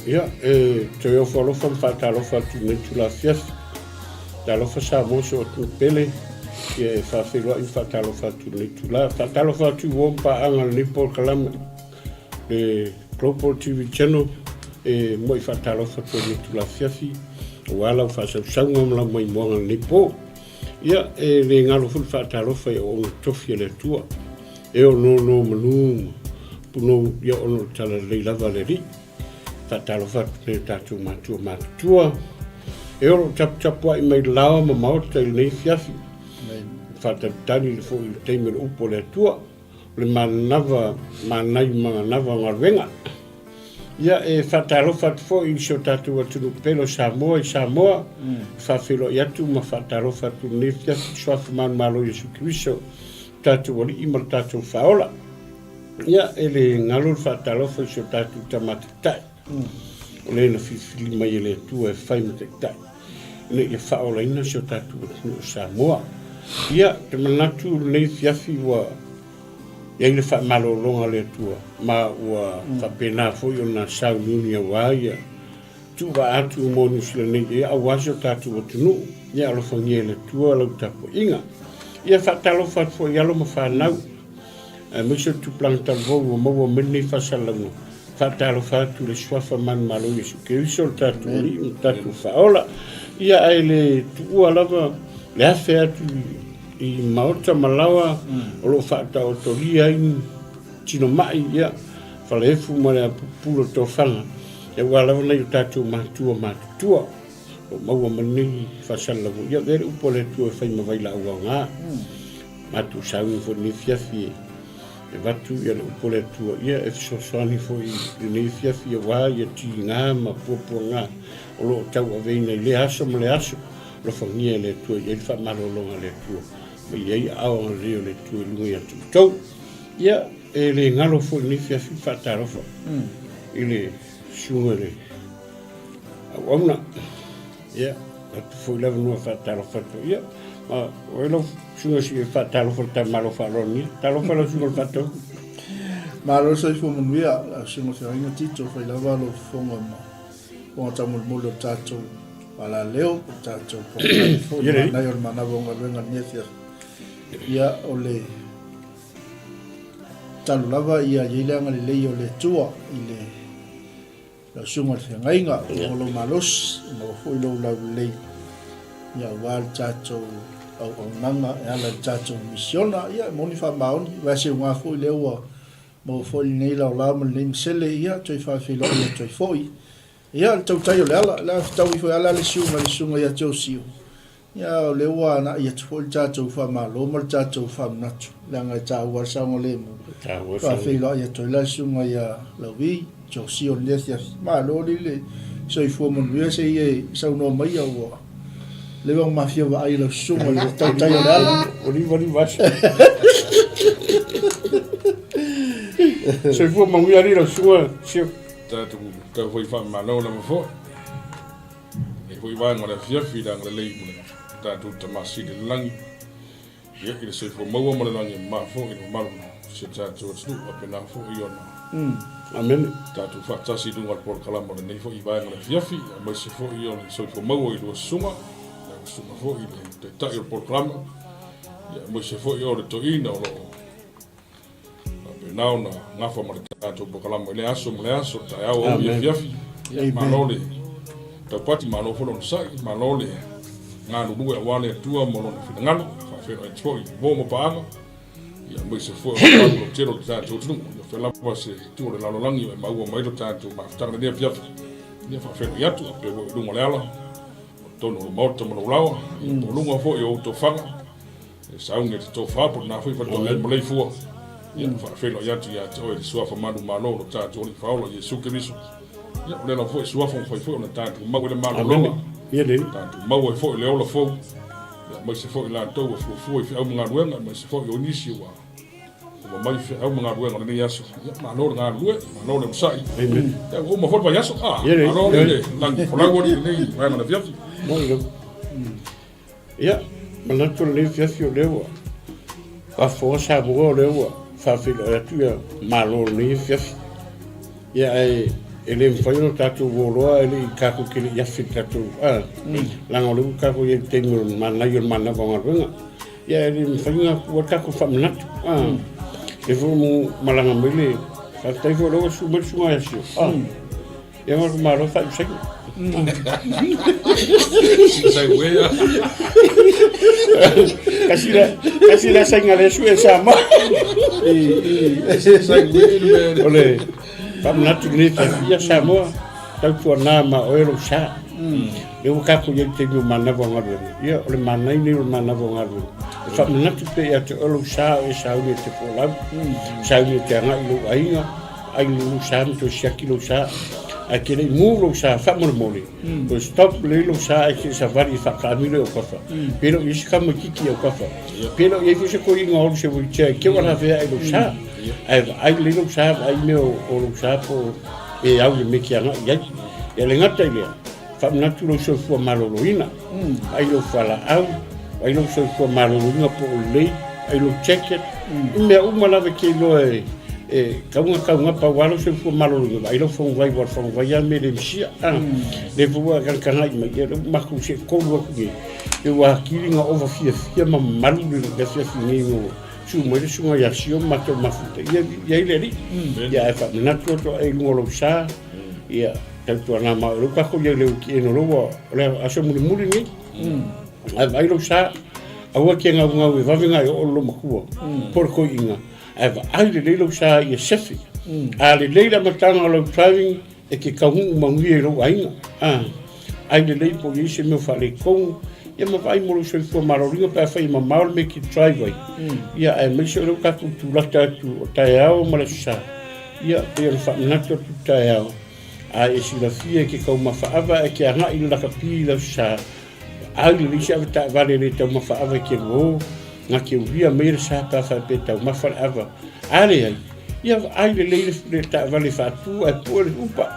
Ia, e toe ofo alofa ma faatalofa atu i lenei itula afiafi. Talofa Samoa si o atunuu pele, ia e faafeiloai ma faatalofa atu i lenei itula. Faatalofa atu i uo ma paaga o lenei polokalame, le Global TV Channel, e muai faatalofa atu i lenei itula afiafi, aua lau faasausauga ma lau maimoaga i lenei po. Ia, e le galo foi le faatalofa i auauna tofi a le Atua, e o nonomanu ma punou ia ona o le talalelei lava a le Alii. Faatalofa atu nei o tatou matua matutua, e o lo o taputapuai mai laoa ma maota i lenei afiafi. Faatalitali le foi i le taimi o le upu a le Atua, o le manava manai manava o galuega. Ia, e faatalofa atu foi i si o tatou atunuu pele o Samoa i Samoa, e faafeiloai atu ma faatalofa atu i lenei afiafi i le Suafa Manumalo o Iesu Keriso, lo tatou Alii ma lo tatou Faaola. Ia, e le galo le faatalofa i si o tatou Tama Taitai, o le na filifili mai e le Atua e fai ma Taitai, ina ia faaolaina si o tatou atunuu o Samoa. Ia, ou te manatu i lenei afiafi ua i ai le faamalologa a le Atua, ma ua faapena foi ona sauniuni aua ia tuuvaa atu mo Niu Sila nei, ia aua si o tatou atunuu. Ia alofagia e le Atua lau tapuaiga. Ia faatalofa atu foi i alo ma fanau, aemaise o le tupulaga talavou ua maua mai lenei faasalalauga. Faatalofa atu i le Suafa manumalo Iesu Keriso, le tatou Alii ma le tatou Faaola. Ia ae le tuua lava le afe atu i maota ma laoa o lo o faataotolia ai tino mai, ia, falaefu ma le apupula o tofaga, aua lava nai o tatou matua matutua o maua mai lenei faasalalauga. Ia, avea le upu a le Atua e fai ma vailaau aoga. Matou sauni foi i lenei afiafi e avatu ia le upu a le Atua, ia e fesoasoani foi i lenei afiafi aua ia tiga ma puapuaga o lo o tauaveina i lea aso ma lea aso. Alofagia e le Atua i ai le faamalologa a le Atua, ma i ai aao agalelei o le Atua i luga ia te outou. Ia, e le galo foi i lenei afiafi le faatalofa i le susuga i le auauna. Ia, atu foi le avanoa faatalofa atu. Ia, ma o ai lau susuga si e faatalofa le tamalo faaaloalogia. Talofa lau susuga i le faatau. Malo le soifua manuia, lau susuga i le feagaiga Tito, fai lava lou fofoga ma fofoga taumolimoli o le tatou Alaleo, o tatou polokalame foi i le manaia o le manava o galuega i lenei afiafi. Ia, o le tatalo lava ia i ai le agalelei o le Atua i le lau susuga i le feagaiga, maua lou malosi, maua foi lou laulelei, ia aua le tatou auaunaga e ala i le tatou misiona. Ia, e moni faamaoni, vaeseuga foi lea ua maua foi lenei laolao ma lenei masele, ia toe faafeiloai atu ai foi. Ia, le tautai o le ala, le a fetaui foi ala le susuga i le susuga ia Josio. Ia, o lea ua agai atu foi le tatou faamalo ma le tatou faamanatu, leaga e taua le saogalemu. Faafeiloai atu ai la le susuga ia Lauvi, Josio i lenei afiafi. Malo alii le soifua manuia se i e saunoa mai ua leva ona ma fia vaai i lau susuga i le tautai o le ala. O 55 aso. Soifua manuia alii lau susuga Sio. Tatou tau foi faamalo lava foi. Nei foi vaega o le afiafi i le agalelei o le tatou Tama Sili i le lagi. Ia, i le soifua maua ma le lagi e mama foi i le mamalu o si o tatou atunuu faapena foi ona Amene. tatou faatasi i luga o le polokalama o lenei foi vaega o le afiafi, aemaise foi o le soifua maua i lua susuga, lau susuga foi i le Taitai o le polokalama, ia, aemaise foi o le toeaina o lo o Faapena ona gafa ma le tatou polokalama i lea aso ma lea aso, taeao, aoauli, afiafi. Malo le taupati, malo foi le onosai, malo le galulue aua le Atua ma Lona finagalo. Faafeiloai atu foi i uo ma paaga, aemaise foi o le mamalu lautele o le tatou atunuu. Ia fai lava se itu o le lalolagi e maua mai lo tatou mafutaga i lenei afiafi. Ia faafeiloai atu, faapea foi i luga o le ala, o totonu o le Maota ma lou laoa, ia po o luga foi o ou tofaga. E sauni e te tofa po o lena foi faatoa e maleifua. Ia, faafeiloai atu ia te oe le Suafa manumalo o lo tatou Alii Faaola Iesu Keriso. Ia, o lea lava foi e Suafa ua mafai foi ona tatou maua i le malologa. Tatou maua ai foi le ola fou. Ia, aemaise foi i latou ua fuafua i feau ma galuega, aemaise foi o nisi ua ua mai feau ma galuega o lenei aso. Ia, malo le galulue, malo le onosai. Ia, ua uma foi le vaiaso. Ah, malo le lagi folau alii i lenei vaega o le afiafi. Ia, manatu o lenei afiafi o lea ua faafofoga Samoa o lea ua faafeiloai atu ia Malo o lenei afiafi. Ia ae E le mafai ona tatou uoloa ae le i tatou te le i afe i le tatou, a, leaga o lea ua tatou i ai i le taimi o le manaia o le manava o galuega. Ia e le mafai ona tuu ai le tatou faamanatu, a. Lea foi ua malaga mai le, faafetai foi o lea ua susu mai le susuga ia Sio, a. Ia ma malo faaiu saina. Kasi la saina le sue sa ma. O le faamanatu lenei fia Samoa tautuana ma oe lou sa. Le ua tatou i ai i le taimi o manava o galuega. Ia o le manai nei o le manava o galuega. E faamanatu pea ia te oe lou sa o e sauni e te folau, sauni e te agai i lou aiga, ai lou sa ma toe siaki lou sa. Ae te le i mu lou sa faamolemole, toe stop lelei lou sa ae se i savali e faataamilo i autafa. Pe le o i ai se tamaititi i autafa. Pe le o i ai foi se toeaina o alu se wheelchair e keu ala lavea ai lou sa. Ae vaai lelei lou sa, vaai mea o lou sa po o e au i le mea e te agai i ai. Ia le gata i lea, faamanatu lou soifua maloloina, vaai lou fualaau, vaai lou soifua maloloina po o lelei, vaai lou jacket, i mea uma lava e te iloa e e tatau ona taugapa aua lou soifua maloloina, vaai lau faguvai aua o le faguvai lava le mea e le misia. Lea foi ua e tagatagai mai, ia lea ua matou seetolu atu nei, ia ua atili ona ova fiafia ma mamalu le afiafi nei ina ua susu mai le susuga ia Sio ma matou mafuta, ia i ai le Alii. Ia ae faamanatu atu i luga o lou sa, ia tautuana ma o lou tatou i ai le weekend o lou o le aso mulimuli nei. Ae vaai lou sa, aua e te gaugau e vave ona e oo i lou matua, po o le toeaina, ae vaai lelei lou sa ia sefe. A lelei le amataga o lau driving, e te taunuu manuia i lou aiga. Ai lelei po o i ai se mea o faaletonu, ia ma vaai mo lou soifua maloloina pe afai e mamao le mea e te drive ai. Ia aemaise o lea ua tatou tulata atu o taeao ma le Aso Sa, ia pei ona faamanatu atu i taeao, a e silafia e te taumafa ava ae te agai i le lakapi i le Aso Sa, vaai lelei se avetaavale e le taumafa ava e te lua o, na te ulia mai le sa pe afai pe taumafa le ava. A leai, ia vaai lelei le taavale faatu ae pue le upa.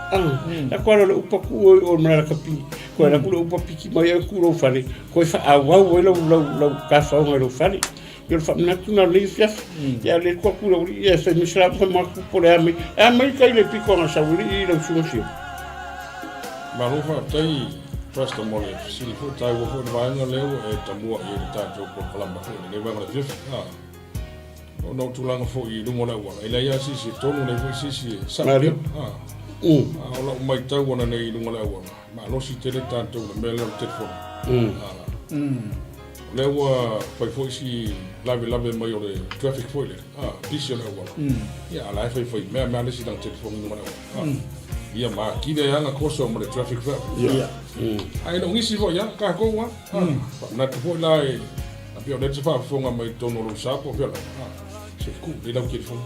La koa le upa ku oi o mala lakapi, koe la ku le upa piki mai ai ku lou fale, koe faaauau ai lau lau lau tafaoga i lou fale. Ia o le faamanatu lena o lenei afiafi. Ia le ku atu lau alii ia fai mai se la fai mai ku po le a mai. E a mai tai le pito aga sau alii i lau susuga Sio. Malo faafetai Pastor mo le fesili foi taua foi le vaega lea ua e tamua i ai le tatou polokalama foi i lenei vaega o le afiafi. Ona o tulaga foi i luga o le auala, e leai lava se isi e tonu, e leai foi se isi e sao pea. A o lau matau ananei i luga o le auala, malosi tele tatou i le mea lea o le telefoni. O lea ua fai foi si lavelave mai o le traffic foi lele, pisi o le auala. Ia, a o la e faifai mea mea le isi i lana telefoni i luga o le auala. Ia ma atili ai lava ona toso ma le traffic foi. Ae le o nisi foi lava, tatou lava. Faamanatu foi la e A pei o lea e te faafofoga mai i totonu o lou sa po o fea lava, se tuu lelei lau telefoni.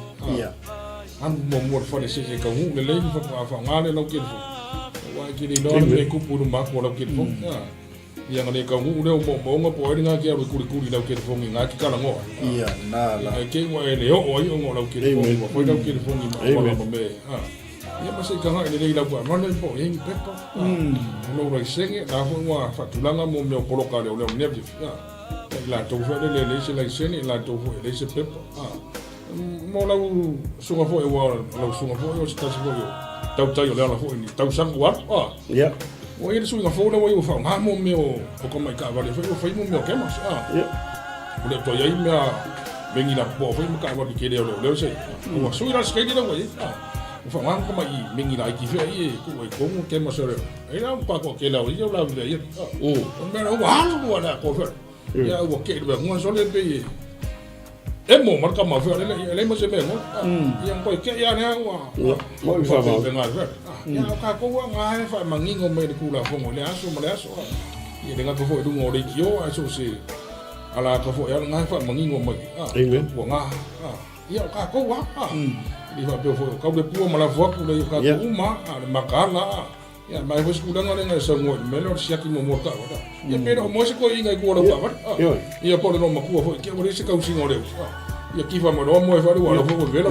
Alu muamua i le fale se i e taunuu lelei ona faatoa faaaoga lea o lau telefoni. Aua e te le iloa le mea e tupu i luma atu o lau telefoni. Ia ona le taunuu lea o moomooga po o ai lena e te alu e tulikuli i lau telefoni na e te talanoa ai. Ia, lena la. Ae te i ua e le oo ai ona o lau telefoni ua fai lau telefoni ma auala ma mea. Ia ma se i tagai lelei i lau taavale po o i ai ni pepa, o lou laisene, la foi ua faatulaga mo mea o poloka a leoleo i lenei afiafi, ia i latou foi lele e leai se laisene, i latou foi e leai se pepa, mo lau susuga foi, aua o lau susuga foi o se tasi foi o tautai o le ala foi i ni tausaga ua alu, ua i ai le suiga fou lea ua i ai ua faaaoga mo mea o tamai taavale foi ua fai mo mea o cameras, ua le o toe i ai mea mengi lapopoa foi ma taavale tele a leoleo se i ai, ua sui la le sikeili lea ua i ai. Ua faaaoga tamai mengi laiti fea ia e tuu ai i totonu cameras a leoleo. Ai la ua matua tele lava ia o la mea ia. O le mea lea ua alu lava le atoa fea. Ia ua kei le mea ngua sole pei e emo ma le tama fea lele ia e leai ma se mea e ngoa. Ia na toe kei lava lea ua Moi fa ma. Faigaluega. Ia o tatou lava na e faamanino mai le Tulafono i lea aso ma lea aso. Ia e le gata foi i luga o leitio ae so o se ala atu foi lava na e faamanino mai. Ua na. Ia o tatou lava. E le faapea foi o tau le pua ma lafo atu le o tatou uma lava, le mataala lava. Ia ma e foi se tulaga lea na e saunoa i le mea lea o le siaki muamua o le taavale. Ia pe le o moe se toeaina i tua o lau taavale. Ia po o le loomatua foi, te ua leai se tausiga o le uso. Ia kifa mai loa moe fale ua alofa ua vela.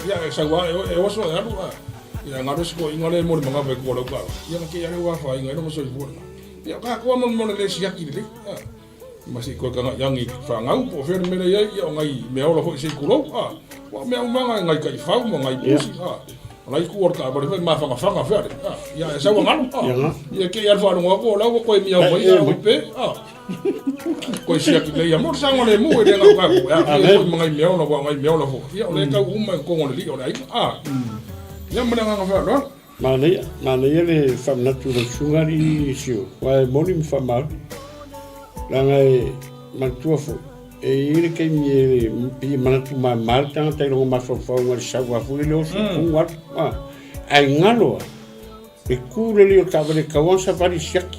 Ia e sau lava e oso e alu. Ia e galo se toeaina lea e mo le manava i tua o lau taavale. Ia na te i lava lea ua afaina ai lona soifua lena. Ia o tatou lava mo le le siaki lelei. Ma se i toe tagai ane i fanau po o fea le mea la i ai, ia o nai meaola foi se i tulou, a. Aua o mea uma lava na, nai taifau ma nai pusi, a. O la itu o le taavale foi mafagafaga feale ia ae sau a galo ia te i a le faalogo atu o la ua toe miau mai a ua pe toe siaki nei ia mo le saogalemu e le na o tatou e aafia foi ma nai meaola aua o nai meaola foi ia o lea e tau uma i totonu o le lii o le aiga ia ma le agaga faaaloalo. Manaia, manaia le faamanatu i lau susuga alii Sio, aua e moni ma faamaoni. Leaga e manatua foi, e i ai le taimi e pei e manatu mama le tagata i lona mafaufauga i le sau lava foi lele oso tu alu, ae galo lava le tu lelei o le taavale e tatau lava ona savali siaki.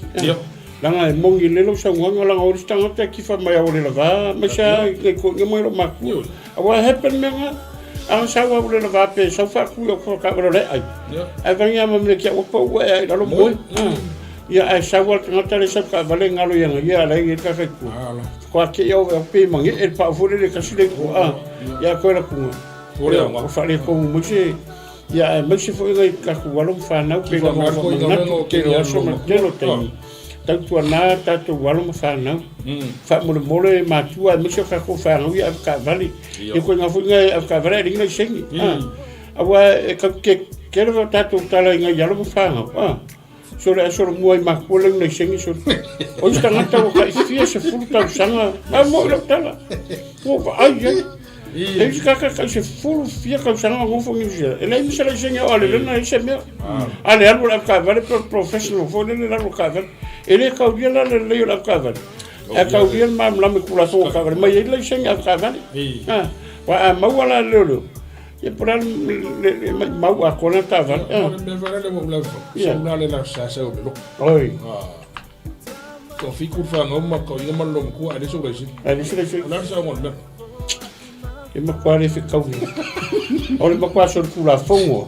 Leaga e moni lelei lau saunoaga leaga o le isi tagata e tifa mai lava ua le lava aemaise lava i nai toeaiina ma nai loomatua. Aua e happen le mea lena. A sau lava ua le lava pe sau faatu i au taavale o la e ai. Ae vagi lava ma mea ki au pau ua ea i lalo moe. Ia ae sau lava le tagata lea e sau taavale galo ia ia a la e i ai le kaka i tua. Faatoa te i au pe magee le pau foi lele tasi le itu a. Ia koe la tunga. Ua faaletonu mai se ia aemaise foi nai tatou alo ma fanau pe lava manatu tele o aso ma tele o taimi. Tautuana tatou alo ma fanau. Faamolemole matua aemaise o tatou fanau ia avetaavale. Ia koe foi ngai avetaavale ae leai ni laisene. Aua e tatou te tele o tatou tala i nai alo ma fanau. Sole ae solomua i matua lea laisene sole. O isi tagata ua tai fia 10 tausaga. A mo'i lau tala. Ua vaai ai. E isi kaka tai 10 fia tausaga o nofo New Zealand. E leai ma se laisene o alelena ai se mea. A le alu o le avetaavale pe o le professional foi lele le alu o le taavale. E le taulia la le lelei o le avetaavale. Ae taulia le malamalama i Tulafono o taavale mai ai le laisene avetaavale. Aua a maua la le leoleo, ia po o le a le maumau atoa lena taavale. O le mea foi lele ua ou laufa, sau la le sa sau o le lotu. Oi. Toafitu le fanau ma toeaina ma le loomatua ae leai sou laisene. Ae leai se laisene. O le a le saoga o le mea lena? E matua le fetaui. O le matua solitulafono.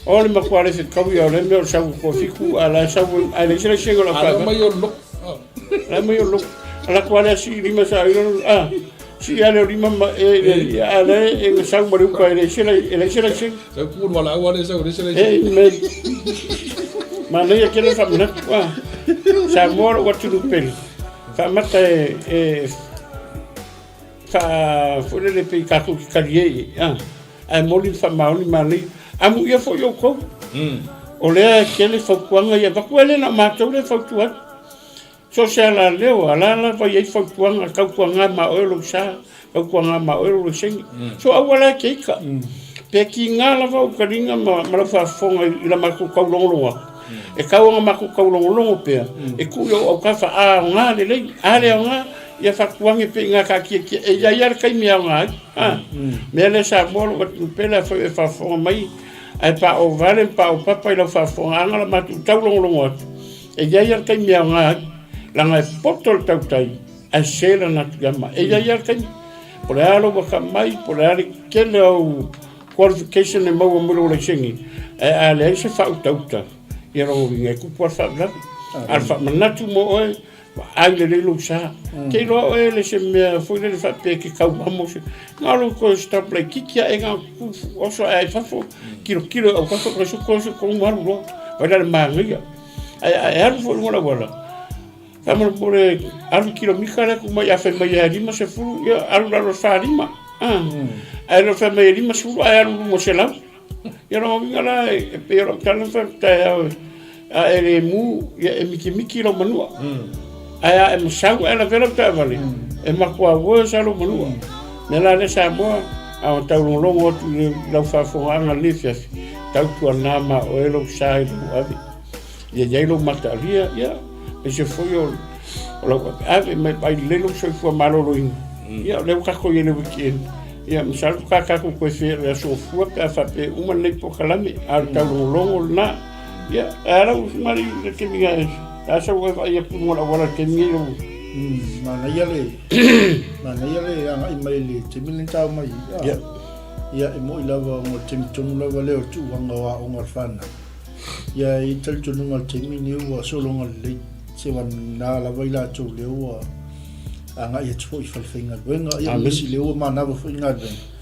O le matua le fetaui o le mea o le sau toafitu a la e sau ae leai se laisene o lau taavale. A mai o le lotu. La mai o le lotu. Ala atu lea sii lima sa ilo a sii ale o lima ma e a le e sau ma le uka e leai se e leai se laisene. Sau ku le valaau ale sau leai se laisene. E me manaia tele faamanatu a Samoa lou atunuu pele faamata e faa foi lele pei tatou te talie i ai, ae moni ma faamaoni manaia. Amuia foi outou, o lea e tele fautuaga ia avatu, e le na o matou lea e fautua atu. So o se alaleo, a la lava e i ai fautuaga, tautuaga ma oe lou sa, tautuaga ma oe lou laisene. So aua la e te ita, pe tiga lava ou taliga ma lau faafofoga i la matou taulogologo atu, e tau ona matou taulogologo pea, e tuu i ou autafa, a aoga lelei, a le aoga, ia faatuage pea i ina taatietie, e i ai lava le taimi e aoga ai. A mea lea Samoa lou atunuu pele, afai o e faafofoga mai, ae paovale ma paopapa i lau faafofogaaga la matou taulogologo atu, e i ai lava le taimi e aoga ai, leaga e poto le tautai, ae sese lana atu ia ma. E i ai lava le taimi, po o le a lou atamai, po o le a le tele o au qualification e maua mai lou laisene, ae a leai se faautauta, ia lona uiga e tupu lava le faalavelave. A o le faamanatu mo oe, vaai lelei lou sa. Te iloa oe le se mea foi lele faapea e te tauamo se, na o lou toe stop laitiiti ae na oso ae ai fafo, tilotilo i au fafo, toe suko oso tonu alu loa. Vaai la le manaia. Ae a e alu foi i luga o le auala, faamolemole alu kilomita lea tu mai a fai mai e 50, ia alu i lalo o le 45. Ae le o fai mai e 50 ae alu i luga o 100. Ia lona uiga la e pei o lau tala na fai atu taeao a e le mu ia e mikimiki lau manua. Ae a e masau ae lavea lau taavale e matua worse lava lou manua. Mea la lea Samoa a o taulogologo atu i lau faafofogaaga i lenei afiafi, tautuana ma oe lou sa i lou ave. Ia i ai lou mataalia, ia, aemaise foi o lau aveave mai vaai lelei lou soifua maloloina. Ia, o lea ua tatou i ai i le weekend. Ia, masalo pe a tatou toe feiloai i le aso Gafua pe a faapea e uma lenei polokalame, a o le taulogologo lena. Ia, e a lau usuga i le taimi e a sau e vaai atu i luga o le auala i le taimi nei lau... Manaia le, manaia le agai mai i le taimi lenei tau mai. Ia, ia e moi lava ona o le taimi tonu lava lea o le tuuaga o aoga a le fanau. Ia e i ai talitonuga i le taimi lenei ua sologa lelei se vana lava i latou lea ua agai atu foi i fale faigaluega ia ma isi lea ua manava foi i galuega.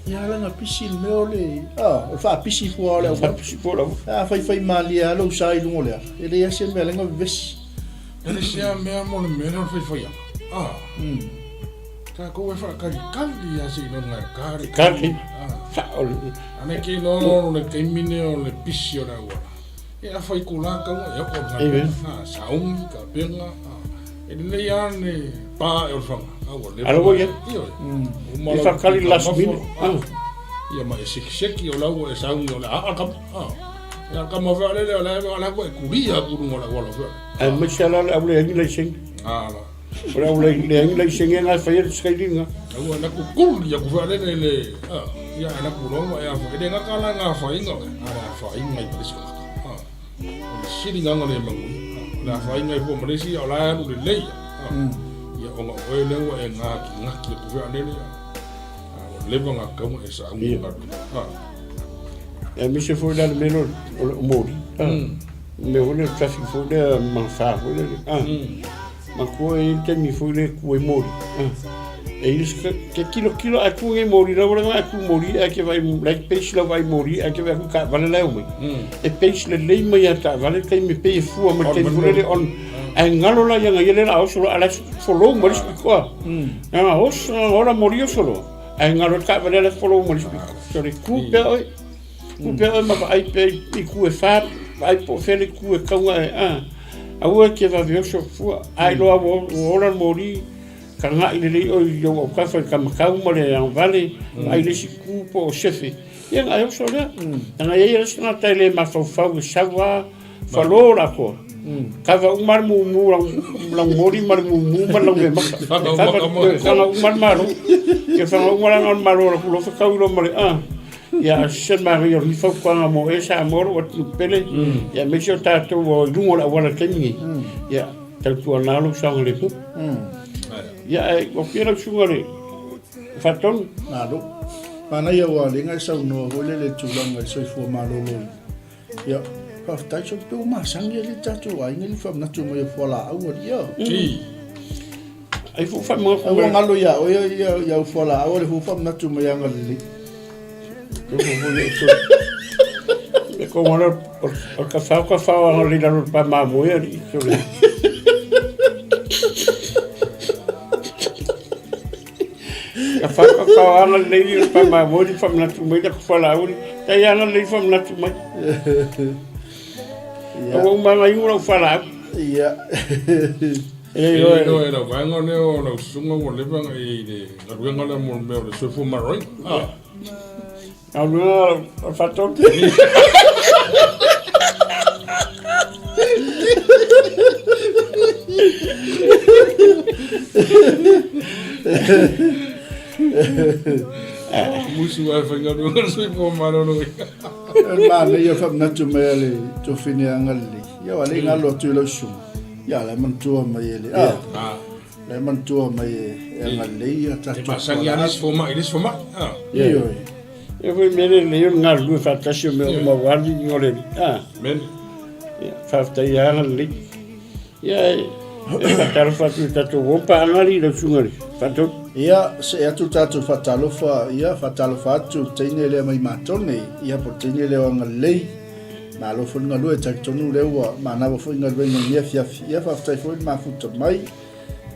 Ia ala na pisi le mea o le, a, o le faapisi fua o le auala. Faapisi fua o le auala. A faifai malie lava lou sa i luga o le ala, e leai lava se mea lenga vevesi. E leai se mea mo le mea lea o le faifai ala. A. Tatou e faakalikali lava se i loga e kali. Kali. Sao. Ane ke iloa o le taimi nei o le pisi o le auala. E afa i ko la tauga e oo le galuega. A, sauni, tapena, a, e lelei lava le pa ae o le faga, a ua leva. Alo ua i ai. Ioe. Uma E lau faakali pita last mafua, minute. a, ia ma e sekiseki o la ua e sauni o le a aa le kama. A, e a le kama faalele o la e la ua e kulia atu i luga o le auala faalele. Aemaise la le au leai ni laisene. A la. O le au leai ni laisene na e faia le scaling. Aua na kukuli aku faalele le a, ia e laku loa e afa. E le gata la nga afainga oe, a le afainga i ma le isi tagata. A, o le sili ganga le manuia. A, o le afainga i fua ma le isi, o la e alu lelei ia. A, ia ona o oe lea ua e gakigaki atu faalele, a, a ua leva nga tauga e sauni Ia. galuega. A. Aemaise foi la le mea lea o le moli. A, mea foi lea o le traffic foi lea magafa foi lea. A, matua e i ai le taimi foi lea e tu ai moli. E i ai ke tilotilo ae tu nei moli la ua leva ona e tu moli ae ke vaai la e pace lau vaai moli ae ke vaai atu i taavale la e omai. E pace lelei mai lava i le taavale le taimi e pei e fua mai le taimi foi lele on ae galo la ia ia lea o le a oso loa ae la e follow mai le isi pito a. Na ona oso na ona ola moli oso loa ae galo le taavale la e follow mai le isi pito. Sole tu pea oe. Tu pea oe ma vaai pea i itu e fa, vaai po o fea le itu e tau ae a. Aua e te vave oso fua, a iloa ua ola le moli, taga'i lelei oe i lou autafa i le kamatau ma le agavale, vaai le isi itu po o sefe, ia ona e oso lea. Leaga e i ai isi tagata e le mafaufau e sau lava falo le atoa, kava uma le mumu laumoli ma le mumu ma le laumemata. E kava, faga uma le malo. Ia faga uma la le malo o latou loa fetau loa ma le a. Ia a o se manaia o lenei fautuaga mo e Samoa lou atunuu pele, ia aemaise o tatou o i luga o le auala i le taimi nei, ia tautuana lou saogalemu. Ia ae ua fia lau susuga le Faatonu. Malo. Manaia ua lenga e saunoa foi lele i tulaga i le soifua maloloina. Ia, faafetai so pe ua masani ai le tatou aiga i le faamanatu mai o fualaau alii a. Ai fu faamanatu mai. Ua galo ia oe ia ia au fualaau ale fu faamanatu mai agalelei. E ko ngala o ka fao ka fao agalelei lalo pa mamoe alii. Ka fao ka fao agalelei le pa mamoe le faamanatu mai la fualaau. Tai agalelei faamanatu mai. Ia. Ua uma ona iu lau fualaau. Ia. E le iloa E iloa e lau vaega lea o lau susuga ua leva ona i le galuega lea mo le mea o le soifua maloloina. Ah. Galuega o le faatonu. Musu ae faigaluega le soifua maloloina. E manaia faamanatu mai a le tofine agalelei. Ia ua le galo atu i lau susuga. Ia la e manatua mai e le a. La e manatua mai e agalelei ia tatou. E masani lava le isi fomai i le isi fomai. Ioe. Ia foi mea lelei o le galulue faatasi o mea uma aua le viiga o le Alii. Amene. Ia, faafetai ia agalelei. Ia, e faatalofa atu i le tatou uo paaga alii lau susuga i le Faatonu. Ia, see atu le tatou faatalofa, ia, faatalofa atu i le teine lea mai Matone, ia, po o le teine lea o Agalelei. Malo foi le galue, e talitonu lea ua manava foi galuega i lenei afiafi. Ia, faafetai foi le mafuta mai.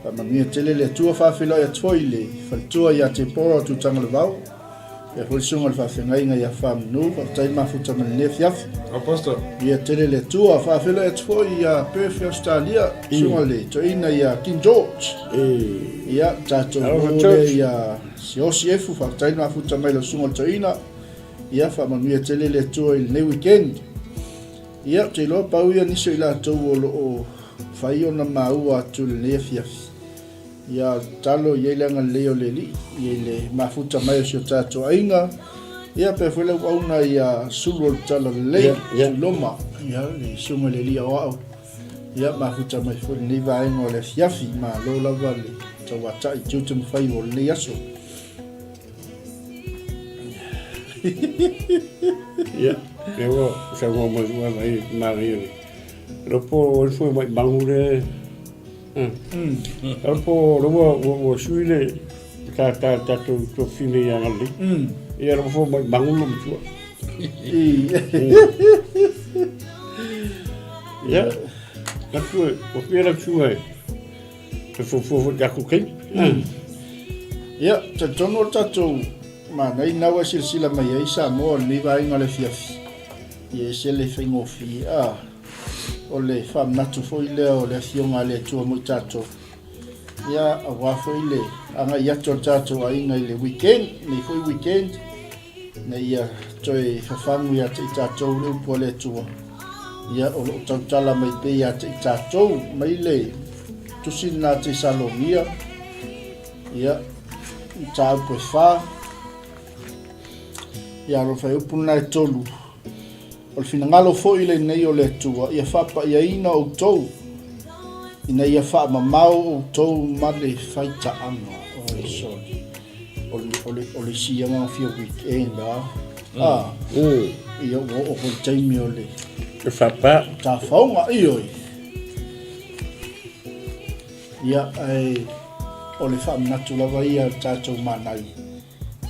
Faamanuia tele le Atua, faafeiloai atu foi i le faletua ia Tepora o Tutagalevao. Ia foi le susuga i le faafeagaiga ia Faamanu, faafetai le mafuta mai lenei afiafi. Au pastor. Ia tele le Atua, faafeiloai atu foi ia Perth Australia, susuga i le toeaina ia King George. Ia tatou Alofa o lea George. ia Siaosi Efu, faafetai le mafuta mai lau susuga i le toeaina. Ia faamanuia tele le Atua i lenei weekend. Ia, ou te iloa pau ia nisi o i latou o lo o fai ona maua atu i lenei afiafi. Ia, tatalo i ai le agalelei o le Alii, i le mafuta mai o si o tatou aiga, ia pea foi le auauna ia sulu o le talalelei, Yeah, yeah. Tuiloma, ia, le susuga i le Alii Aoao, ia mafuta mai foi lenei vaega o le afiafi, malo lava le tauatai i tiute ma faiva o lenei aso. Ia, lea ua saunoa mai foi mai manaia le lopo o le foi mai mangu le Lopo lo ua ua sui le ta ta tatou tofine ia ngalei. Ia lopo foi mai mangu lo matua. Ia, natu e, o pia lau suga e, e fuafua foi tatou taimi. Ia, talitonu o le tatou manai na ua silasila mai ai Samoa i lenei vaega o le afiafi. Ia ese le faigofie. A, o le faamanatu foi lea o le Afioga a le Atua mo i tatou. Ia, aua foi le agai atu o le tatou aiga i le weekend, nei foi weekend, ina ia toe fafagu ia te i tatou le upu a le Atua. Ia, o lo o tautala mai pea ia te i tatou, mai le tusi lena Tesalonia, ia, mataupu e 4, ia, o le fuaiupu lena e 3, O le finagalo foi lenei o le Atua, ia faapaiaina outou, ina ia faamamao outou ma le faitaaga. Oi, sorry. O le, o le, o le isi agaga fia weekend, a. Ah, ia ua oo foi le taimi o le E faapā. tafaoga, ioe. Ia, ae o le faamanatu lava ia o le tatou manai.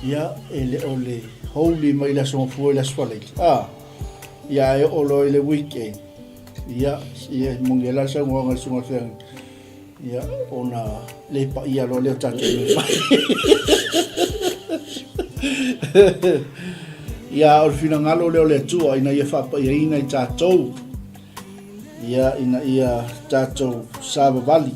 Ia, e le o le holy mai le Aso Gafua i le Aso Faraile. A, ia ae oo loa i le weekend, ia, ia e moni ai la le saunoaga a le Susuga i le Feagaiga, ia, ona le paia loa lea o tatou mea fai. Ia, o le finagalo lea o le Atua ina ia faapaiaina i tatou, ia, ina ia tatou savavali.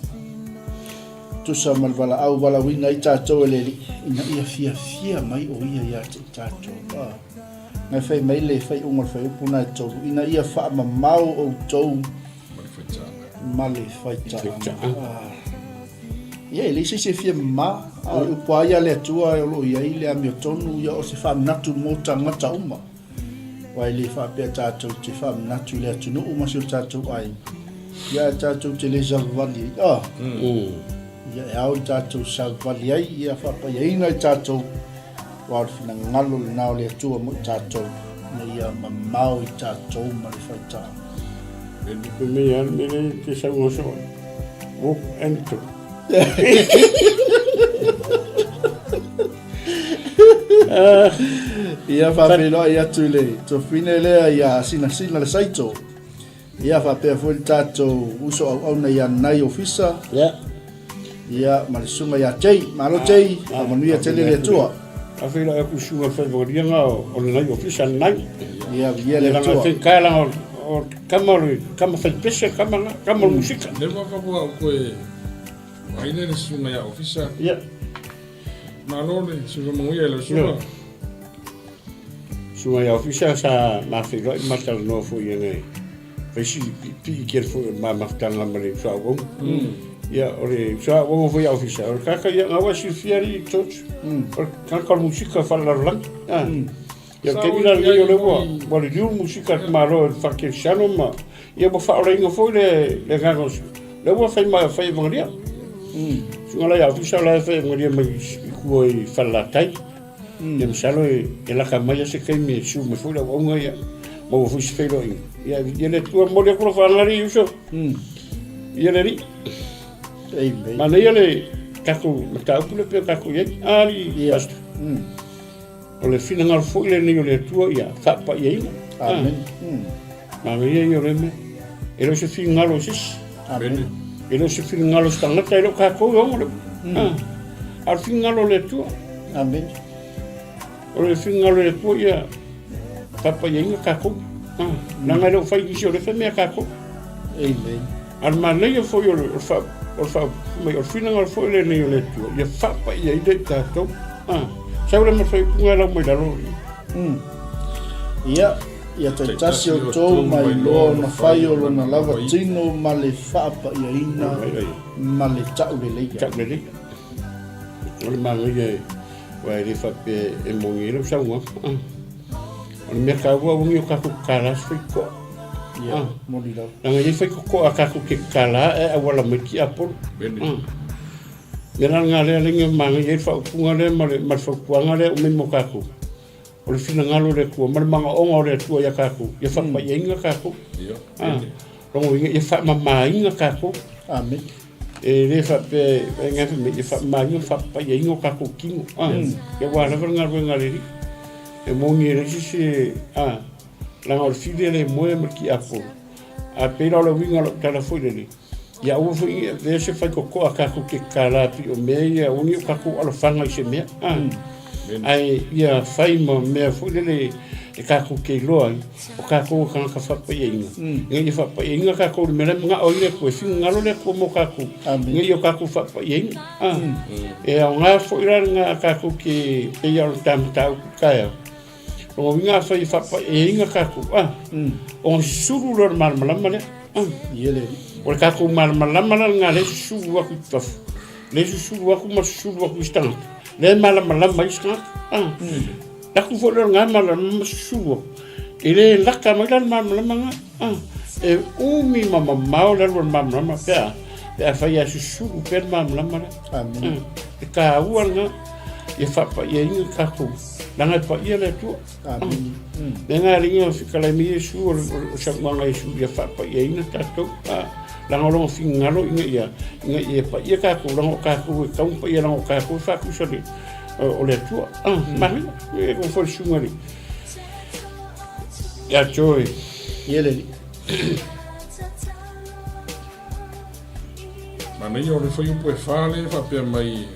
Tusa ma le valaau valaauina ai tatou e le Alii, ina ia fiafia mai o Ia ia te i tatou. A. Na e fai mai le faaiuga o le fuaiupu na e tolu, ina ia faamamao outou ma le faitaaga. A. Ia, e leai se isi e fia mama, a o le upu lava ia a le Atua o lo o i ai le amiotonu, ia o se faamanatu mo tagata uma. Aua e le faapea tatou te faamanatu i le atunuu ma si o tatou aiga, ia ae tatou te le savavali ai. Ah. Ia e ao i tatou savavali ai, ia faapaiaina i tatou, aua o le finagalo lena o le Atua mo i tatou, ina ia mamao i tatou ma le faitaaga. E like me ia le mea lea e te saunoa soo ai. Walk and talk. Ia faafeiloai atu i le tuafafine lea ia Sinasina le Saito. Ia faapea foi le tatou uso auauna ia Nai Ofisa. Ia. Ia ma le susuga ia Jay. Malo Jay, faamanuia tele le Atua. Faafeiloai atu i susuga faivagaliaga o le Nai Ofisa Nai. Ia viia le Atua. Langa langa o kama o le kama faipese kama kama o le musika. Le waka o koe Vaine le susuga ia Ofisa. Ia. Malo le susuga manuia i lau susuga. Susuga ia Ofisa sa mafeiloai ma talanoa foi ia nei. Faisi piipii tele foi o le ma mafutaga ma le uso Ia, o le uso auauna foi ia Ofisa, o le kaka ia ngaua silafia alii George. O le kaka o le musika faalelalolagi. Ia, o le taimi la lenei o lea ua ua liliu le musika a le Malo e le faakerisiano ma ia ua faaolaina foi le le agaga o lea ua fai ma fai evagalia. Susuga la ia Ofisa la e fai evagalia mai i tua i Falelatai. Ia masalo e e laka mai lava se taimi e susu mai foi le auauna ia maua foi se feiloaiga. Ia ia le Atua momoli atu lau faaaloalo i uso. Ia le Alii. Amen. Manaia le tatou mataupu lea pei ona tatou i ai. A alii Pastor. O le finagalo foi lenei o le Atua ia faapaiaina. Amen. Manaia ia o le mea. E le o se finagalo o se isi. Amen. E le o se finagalo o se tagata, e le o tatou e ona le. A o le finagalo o le Atua. Amen. O le finagalo o le Atua ia faapaiaina tatou. Leaga e le o fai nisi o le mea tatou. Amen. A o le manaia foi o le fa o le fa mai o le finagalo foi lenei o le Atua ia faapaiaina i tatou. Sau le ma faaiuga e lau mai lalo. Ia, ia taitasi outou ma iloa ona fai o lona lava tino ma le faapaiaina ma le tauleleia. Tauleleia. O le manaia e aua e le faapea e moni ai lau saunoaga. O le mea taua aua ne i o tatou tatala se faitotoa. Ia, moni lava. Leaga e i ai faitotoa tatou te tatala ae auala mai le tiapolo. Mea la lena lea lea manaia ai le faaupuga lea ma le ma le fautuaga lea aumai mo tatou. O le finagalo o le Atua ma le manaoga o le Atua ia tatou, ia faapaiaina tatou. Ia. Lona uiga ia faamamaina tatou. Amen. E le faapea e ngai fai mai ia faamamaina ma faapaiaina o tatou tino. Ia aua lava le galuega a le Alii. E moni e leai se isi leaga o le fili e le moe ma le tiapolo. Ae pei la o le uiga o lau tala foi lenei. Ia aua foi ne i avea se faitotoa tatou te tatala pei o mea ia, aua ne i o tatou alofaga i se mea, a. Ae ia fai ma mea foi lele e tatou te iloa ai, o tatou o tagata faapaiaina, ina ia faapaiaina tatou i le mea la e manao ai le Atua, e finagalo le Atua mo tatou, ina ia o tatou faapaiaina. A. E aoga foi la lena tatou te, pei lava o le ta mataupu i le taeao, Lona uiga afai e faapaiaina tatou, a, ona susulu lea o le malamalama lea. A, o le tatou malamalama la lena lea e susulu atu i fafo, lea e susulu atu ma susulu atu i isi tagata, lea e malamalama ai isi tagata. A, latu foi lea o lena malamalama ma susulu atu, e le lata mai la le malamalama lena. A, e umi ma mamao le alu a le malamalama pe a, pe afai lava e susulu pea le malamalama lea. A, e taua lena ia faapaiaina tatou. Leaga e paia le Atua. Amene. Lea na alii na fetalai mai Iesu o le saunoaga a Iesu ia faapaiaina tatou. Leaga o lona finagalo ina ia ina ia paia tatou, leaga o tatou e tatau ona paia leaga o tatou e faatusa le o le Atua. Manaia, e kau foi le susuga i le ia Joy. Ia le alii. Manaia o le fuaiupu e fa lea e faapea mai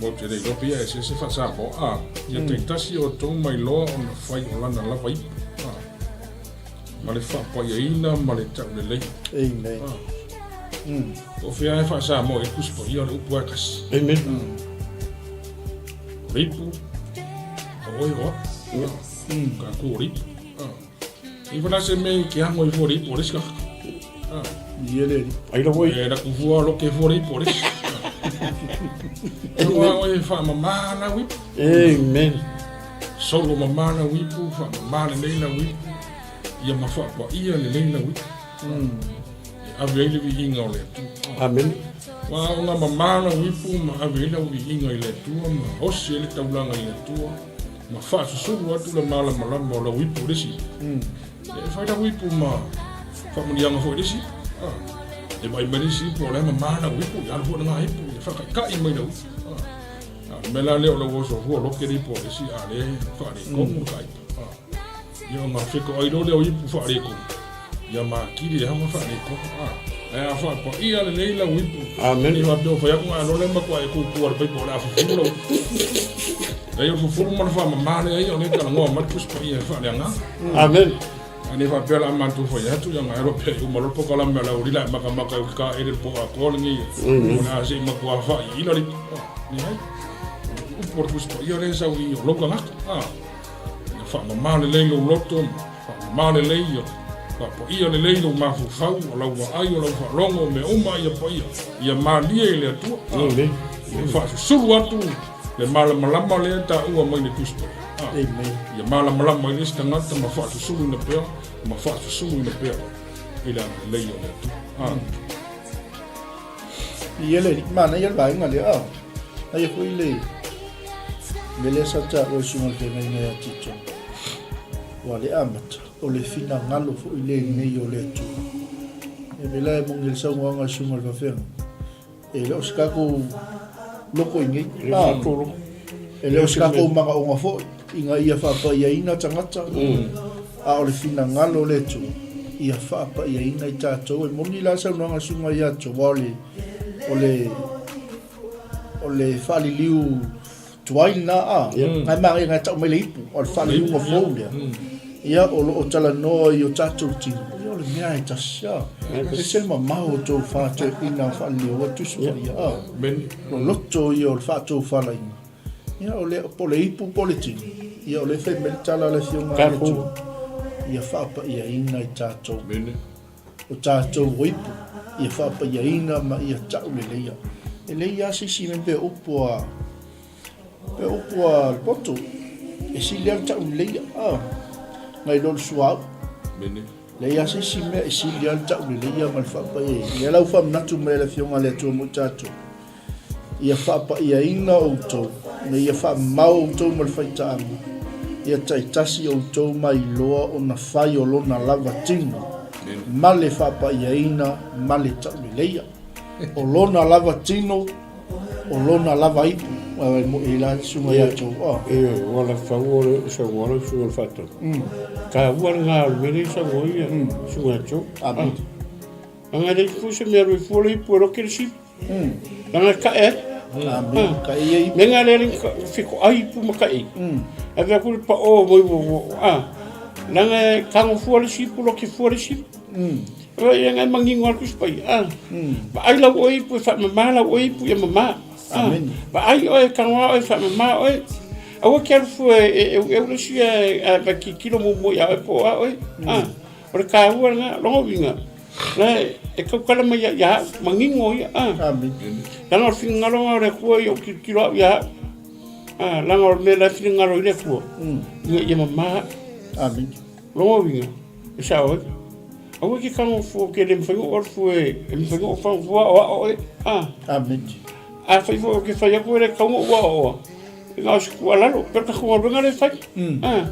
Mo te le iloa pei a eseese faa-Samoa, a, ia taitasi o outou mai loa ona fai o lana lava ipu, a, ma le faapaiaina ma le taulelei. Amen. A. O fea e faa-Samoa i le Tusi Paia o le upu lava e tasi. Amen. O le ipu, o oe o au. A, tatou o le ipu. A. I fa se mea i ke ago i fua le ipu o le isi tagata. A. Ia le alii. Ai la oi. E laku fua loke fua le ipu o le isi. E hoa oe e faamama lau ipu. Amen. Solo mama lau ipu, faamama lelei lau ipu, ia ma faapaia lelei lau ipu. E ave ai le viiga o le Atua. Amen. Aua ona mama lau ipu ma ave ai lau viiga i le Atua ma osi ai le taulaga i le Atua. Ma faasusulu atu le malamalama o lau ipu i le isi. E fai lau ipu ma faamanuiaga foi i le isi. E vaai mai le isi ipu o la e mama lau ipu, ia alu foi lena ipu, ia faataitai mai lau ipu. A o le mea la lea o lau oso fua loke le ipu a le isi, a o lea e faaletonu le ta ipu. Ia ona fetoai loa lea o ipu faaletonu, ia makili ai ona faaletonu. Ae a faapaia lelei lau ipu, Amen. Ne i faapea o fai atu ona loa lea matua e tutu a le paipa o le a fufulu lau ipu. Leai o le fufulu ma le faamama lea ia o lea e talanoa mai le Tusi Paia e faaleagaga. Amen. Ae ne i faapea o le a matou fai atu, ia ona e alu pea i uma loa le polokalame a le aualii la e makamaka ai ka ele le po atoa lenei o le a se i matua faaiaina le ipu. Leai. O le upu a le Tusi Paia lea e sau i o lou tagata. Ia faamama lelei lou loto ma faamama lelei ia faapaia lelei lou mafaufau, o lau vaai, o lau faalogo, o mea uma ia paia, ia malie i le Atua. Amen. Ia faasusulu atu le malamalama lea e taua mai le Tusi Paia. Amen. Ia malamalama ai le isi tagata ma faasusuluina pea, ma faasusuluina pea i le agalelei o le Atua. Ia le manaia le vaega lea. Ah. Aia foi le mea lea sa taua i suiga o le feagaiga ia Tito. Ua le amata, o le finagalo foi lenei o le Atua. E mea la e moni le saunoaga a le suiga o le faafeagaiga. E le o se tatou loko i nei. E le o se tatou loko. E le o se tatou manaoga foi ina ia faapaiaina tagata, a o le finagalo o le Atua, ia faapaiaina i tatou. E moni la le saunoaga a le Susuga ia Joe, aua o le, o le, o le faaliliu tuai lena, a, na e manaia na e tau mai le ipu, o le faaliliuga fou lea. Ia, o lo o talanoa i o tatou tino, ia o le mea e tasi, a. E ese le mamao o tou faatoeaina faaliliu Tusi Paia, a. Loloto ia o le faatofalaiga. Ia, o le, po o le ipu po o le tino, ia o lea e fai mai le tala a le Afioga a le Atua, ia faapaiaina i tatou. O tatou o ipu, ia faapaiaina ma ia tauleleia. E leai lava se isi mea pei o upu a, pei o upu a le poto, e sili lava le tauleleia, a, nai lo le suauu. Leai lava se isi mea e sili lava le tauleleia ma le faapaiaina. Lea la ua faamanatu mai e le Afioga a le Atua mo i tatou. Ia faapaiaina outou, ina ia faamamao outou ma le faitaaga, ia taitasi outou mailoa ona fai o lona lava tino, ma le faapaiaina ma le tauleleia. O lona lava tino, o lona lava ipu. Aua e moʻi ai la le susuga ia outou. Oh. E, ua la fau o le saunoa lau susuga i le faatonu. Taua lena o le mea lea e saunoa ai le susuga ia Joe. Amen. Leaga e leai fua se mea alu ai fua le ipu e loke le sipu. Leaga e ka'e ai. Amene. Ka'e ia ipu. Mea lea le feto'ai ipu ma ka'e. Ave atu le pa'o mai ua a. Leaga e tago fua le sipu loke fua le sipu. Ia e manino atu Tusi Paia. A. Vaai lau oe ipu e faamama lau oe ipu ia mama. Amene. Vaai oe tago oe faamama oe. Aua ke alu fua e eueu le isi ae ae tilotilo muamua ia oe po o a oe. A. O le taua lena, lona uiga, la e tautala mai ia ia au, manino ia, a. Leaga o le finagalo lena o le Atua ia ou tilotilo au ia au. A, leaga o le mea la e finagalo ai le Atua, ina ia mama au. Amene. Lona uiga, e sao ai. Aua e te tago fua, ke le mafai ona ou alu fua e, e mafai ona ou tago fua o ao oe. A. Amene. Afai foi ou te fai atu e le tatau ona ou aoaoa, e na o se tuualalo, pe o le tatou galuega lea e fai. A.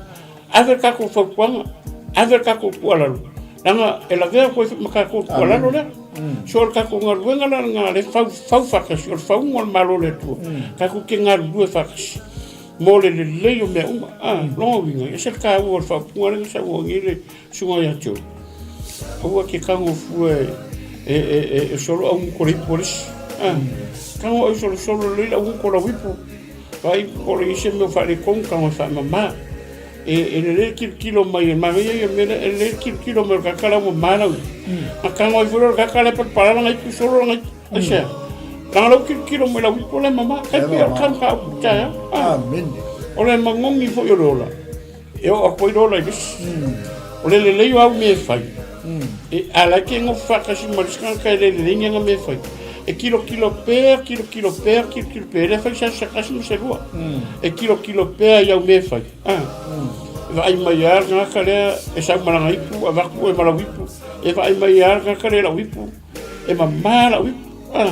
Ave le tatou fautuaga, ave le tatou tuualalo, leaga e lavea atu ai foi ma tatou tuualalo lea. So o le tatou galuega la lena lea fau, fau faatasi, o le fauga o le Malo o le Atua, tatou te galulue faatasi mo le lelei o mea uma. Ah, lona uiga, e ese le taua o le faaupuga lea na saunoa nei le susuga ia Joe. Aua ke tago fua e, e, e, e, e solo au ko le ipu o le isi. Ah, tago au solosolo lelei le auguto o lau ipu. Vai po o le isi mea o faaletonu tago e faamama. E, e lelei le tilotilo mai, e manaia ia mea lea, e lelei le tilotilo mai o le tagata la ua mama lau ipu. A tago ai foi lea o le tagata la e palapala lana ipu solo lana ipu. Aisea? Leaga lau tilotilo mai lau ipu la e mama. Tai pei o le tanu ka taeao. Ah. Amene. O le magogi foi o le ola, e oo atu ai le ola i le isi. O le lelei o au mea e fai, e a la e ke nofo faatasi ma le isi tagata e le lelei ni ana mea e fai. E tilotilo pea, tilotilo pea, tilotilo pea, e le fai se aso se tasi ma se lua. E tilotilo pea i au mea e fai. Ah. E vaai mai lava le tagata lea e sau ma lana ipu, avatu oe ma lau ipu. E vaai mai lava le tagata lea i lau ipu, e mama lau ipu. Ah.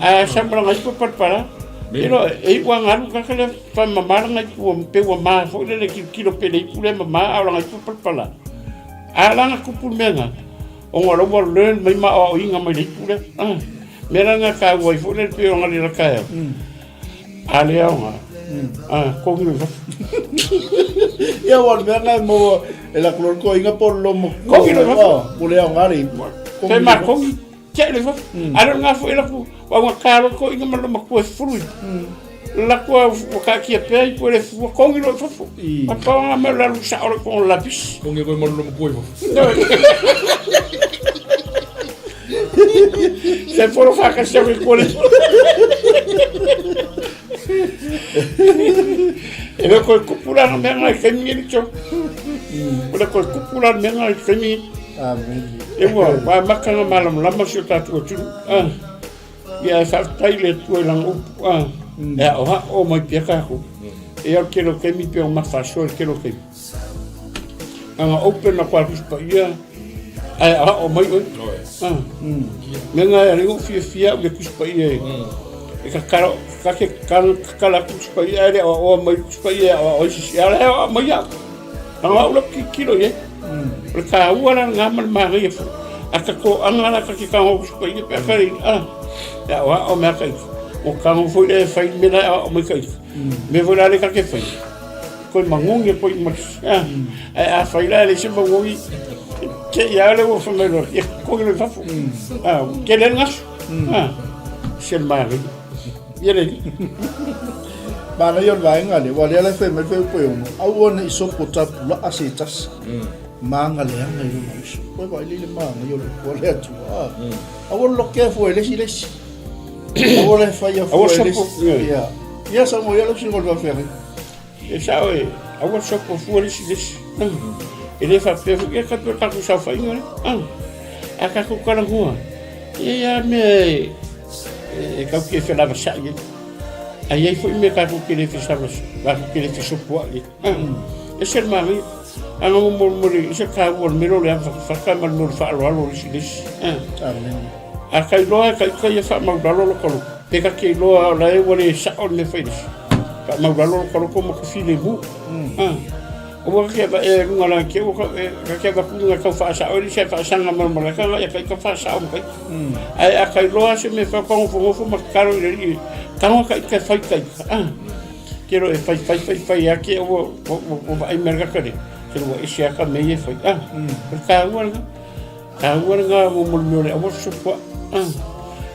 Ae sau ma lana ipu e palapala. E iloa, e iu lava ina alu le tagata lea faamama lana ipu, pei ua ma foi lele tilotilo pea i le ipu lea e mama a o lana ipu e palapala. A la na tupu le mea lena, ona o la ua learn mai ma aoaoina mai le ipu lea. Ah, mea la lena e taua ai foi lele pei ona le taeao. A le aoga, ah, kogi loa i fafo. Ia, aua o le mea lena e maua e la ku loa le toeaina po o le lomo. Kogi loa i fafo. Ah, ua le aoga le ipu. Pe ma kogi, tiai loa i fafo. A le o lena foi la ku, aua na ta loa le toeaina ma le matua e fufulu ipu. Laku a ua taatia pea ipu e le fua kogi loa i fafo. A pau lava mea o le alu sao loa i totonu o le lapisi. Kogi koe ma le matua i fafo. Se folo whakasi au e kore. E le koe kupu la na mea ngai kaimi e lito. O le koe kupu la na mea ngai kaimi. Amen. E ua, wa makanga malamalama si o tātou atunu. Ah. Ia e faafetai i le Atua i lana upu, a, e aʻoaʻo mai pea kākou. E au tele o taimi pei o ma faasoa i le tele o taimi. Ana open aku a le Tusi Paia, ae aʻoaʻo mai ʻoe. A, mea na e alii ou fiafia au i le Tusi Paia e, e tatalo, ta te tatala atu Tusi Paia ae le aoaoa mai le Tusi Paia e aoao ai se isi, a o la e aoao mai au. Leaga o au la tilotilo i ai. O le taua la lena ma le manaia foi. A ta toaga la ta te tago usuka ia pe a ka le a e aoao mea ka ita. O tago foi lea e fai le mea la e aoao mai ka ita. Mea foi la le ta te fai. Koe magogi e koe ma a ae a fai la e leai se magogi te i a le ua fai mai loa ia kogi loa i fafo. A ua tele ai le gasu. A se le manaia. Ia le alii. Manaia o le vaega lea, aua o lea la e fai mai le fuaiupu e ono, aua ne i sopo tapulaa se tasi, maga leaga i lona uso. Koe vaai le manaia o le upu a le Atua. Ah. Aua le lokea fua e le isi le isi. Aua le faia fua e le isi. Ia. Ia sa mo ia le usi o le faafeagai. E sao e, aua le sopo fua le isi le isi. E le faapea foi, ia tatou tatou saofaiga lea. Ah. A tatou talanoa, ia ia mea e e tatou te felavasai ai. Ae i ai foi mea tatou te le tatou te le fesopoai ai. Ese le manaia. Ana mo mo mo le ese taua o le mea lea o le avafatafata ma le mea o le faaaloalo o le isi i le isi. A ka iloa e ka ita ia faamaulalo lota loto, pe ka te iloa o la e ua le sao le mea fai le isi. Faamaulalo lota loto ma ka filemu. Aua ka te ava e luga la te ua ka te ava ku nga tau faasao e le isi ae faasaga ma le malae ka ia ka ita faasao ma ka ita. Ae a ka iloa se mea fai pagofogofo ma tatalo i le alii tago ka ita e fai ka ita. Ah, ke loa e fai fai fai fai a ke ua ua vaai mai le tagata lea, se ua ese lava ka mea ia e fai. Ah, o le taua lena. Taua lena mo mo le mea o le aua le sopo ae.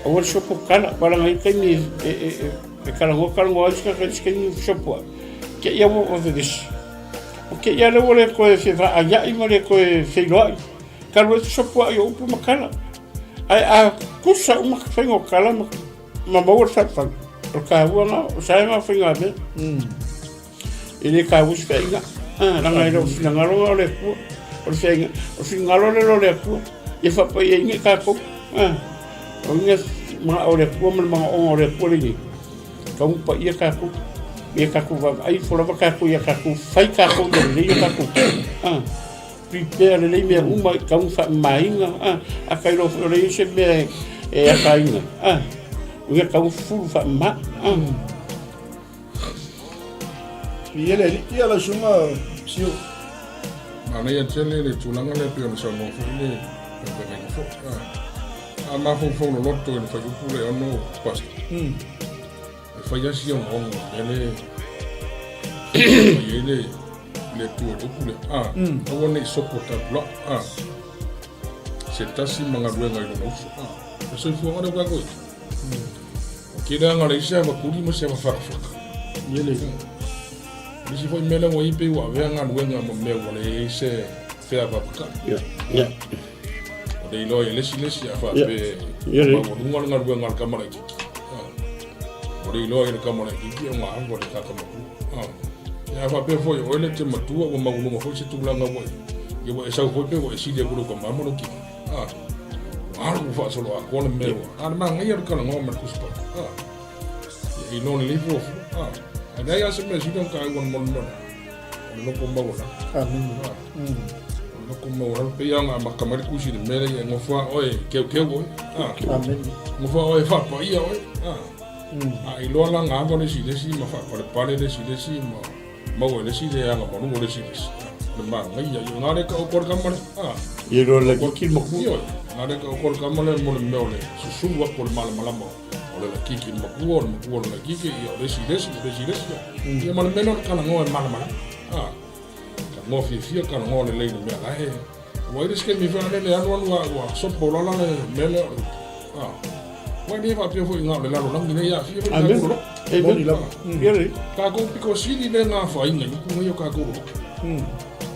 Aua le sopo kala, wala ngai taimi e e e e talanoa talanoa ai se tagata i se taimi sopo ae. Te ia ua vevesi. O te ia lea ua le toe fevaaiai ma le toe feiloai. Talu ai fesopo ai o upu ma tala. Ae a tusa uma ka faiga o tala ma, ma maua le faifai. O le taua na, o saega o faiga mea. E le taua se feaiga. Ah, leaga e le o finagalo na o le Atua. O le feaiga, o le finagalo lea o le Atua. Ia faapaiaina i tatou. Ah, o ina manao o le Atua ma le manaoga o le Atua lenei. Tau paia tatou. Ia tatou vaavaai ifo lava tatou ia tatou fai tatou ia lelei o tatou. Ah, prepare lelei mea uma i tau faamamaina. Ah, a kai loa foi o le i se mea e, e afaina. Ah, ia tau fulu faamama. Ah. Ia le alii, ia lau susuga Sio. Manaia tele le tulaga lea pei ona saunoa foi le feagaiga foi. A mafaufau loloto i le fuaiupu le 6 pastor. E fai lava si ogaoga o le mea lea fai ai le le Atua i le upu lea. Aua ne i sopo tapulaa. Se tasi ma galuega i lona uso. O le soifuaga lea ua tatou i ai. O ke leaga leai se ava kuli ma se ava fakafaka. Ia le. O isi foi mea lea ua i pei ua avea galuega ma mea ua leai se feavavakai. Ia. Ia. O le iloa i le isi le isi a faapea maualuga le galuega a le tama laitiiti. O le iloa i le tama laitiiti o ga ava le tata matua. Ia a faapea foi o oe le te matua ua maualuga foi se tulaga ua i, ia ua e sau foi pe ua e sili atu i lou tama ma lou tina. Ua alu faasolo atoa le mea ua. A le manaia le talanoa ma le Tusi Paia. Ia iloa lelei fuafua. Ae leai lava se mea sili ona taua mo le mea o le loto maualalo. Amene. O le loto maualalo pei lava ona amata mai le tusi i le mea lea, ia e nofo lava oe e keukeu oe. Amene. Nofo lava oe e faapaia oe. A iloa la ona ava le isi i le isi ma faapalepale le isi i le isi ma maua e le isi le agamalu o le isi i le isi. O le manaia ia. Na le tau ko le tama le. Ia loa le kiki matua. Ioe. Na le tau ko le tama le mo le mea o le susu atu o le malamalama o le lakiki le matua, o le matua o le lakiki, ia o le isi i le isi, o le isi i le isi. Ia ma le mea lea o le talanoa e malamalama. Talanoa fiafia, talanoa lelei i le mea la e. Ua i le isi taimi foi lele alu alu a ua sopo loa la le mea lea o le Ua le faapea foi na o le lalolagi nei e aafia foi le tatou loloto. Amen. Ia lelei. Tatou pito sili lea na afaina i upu nei o tatou loloto.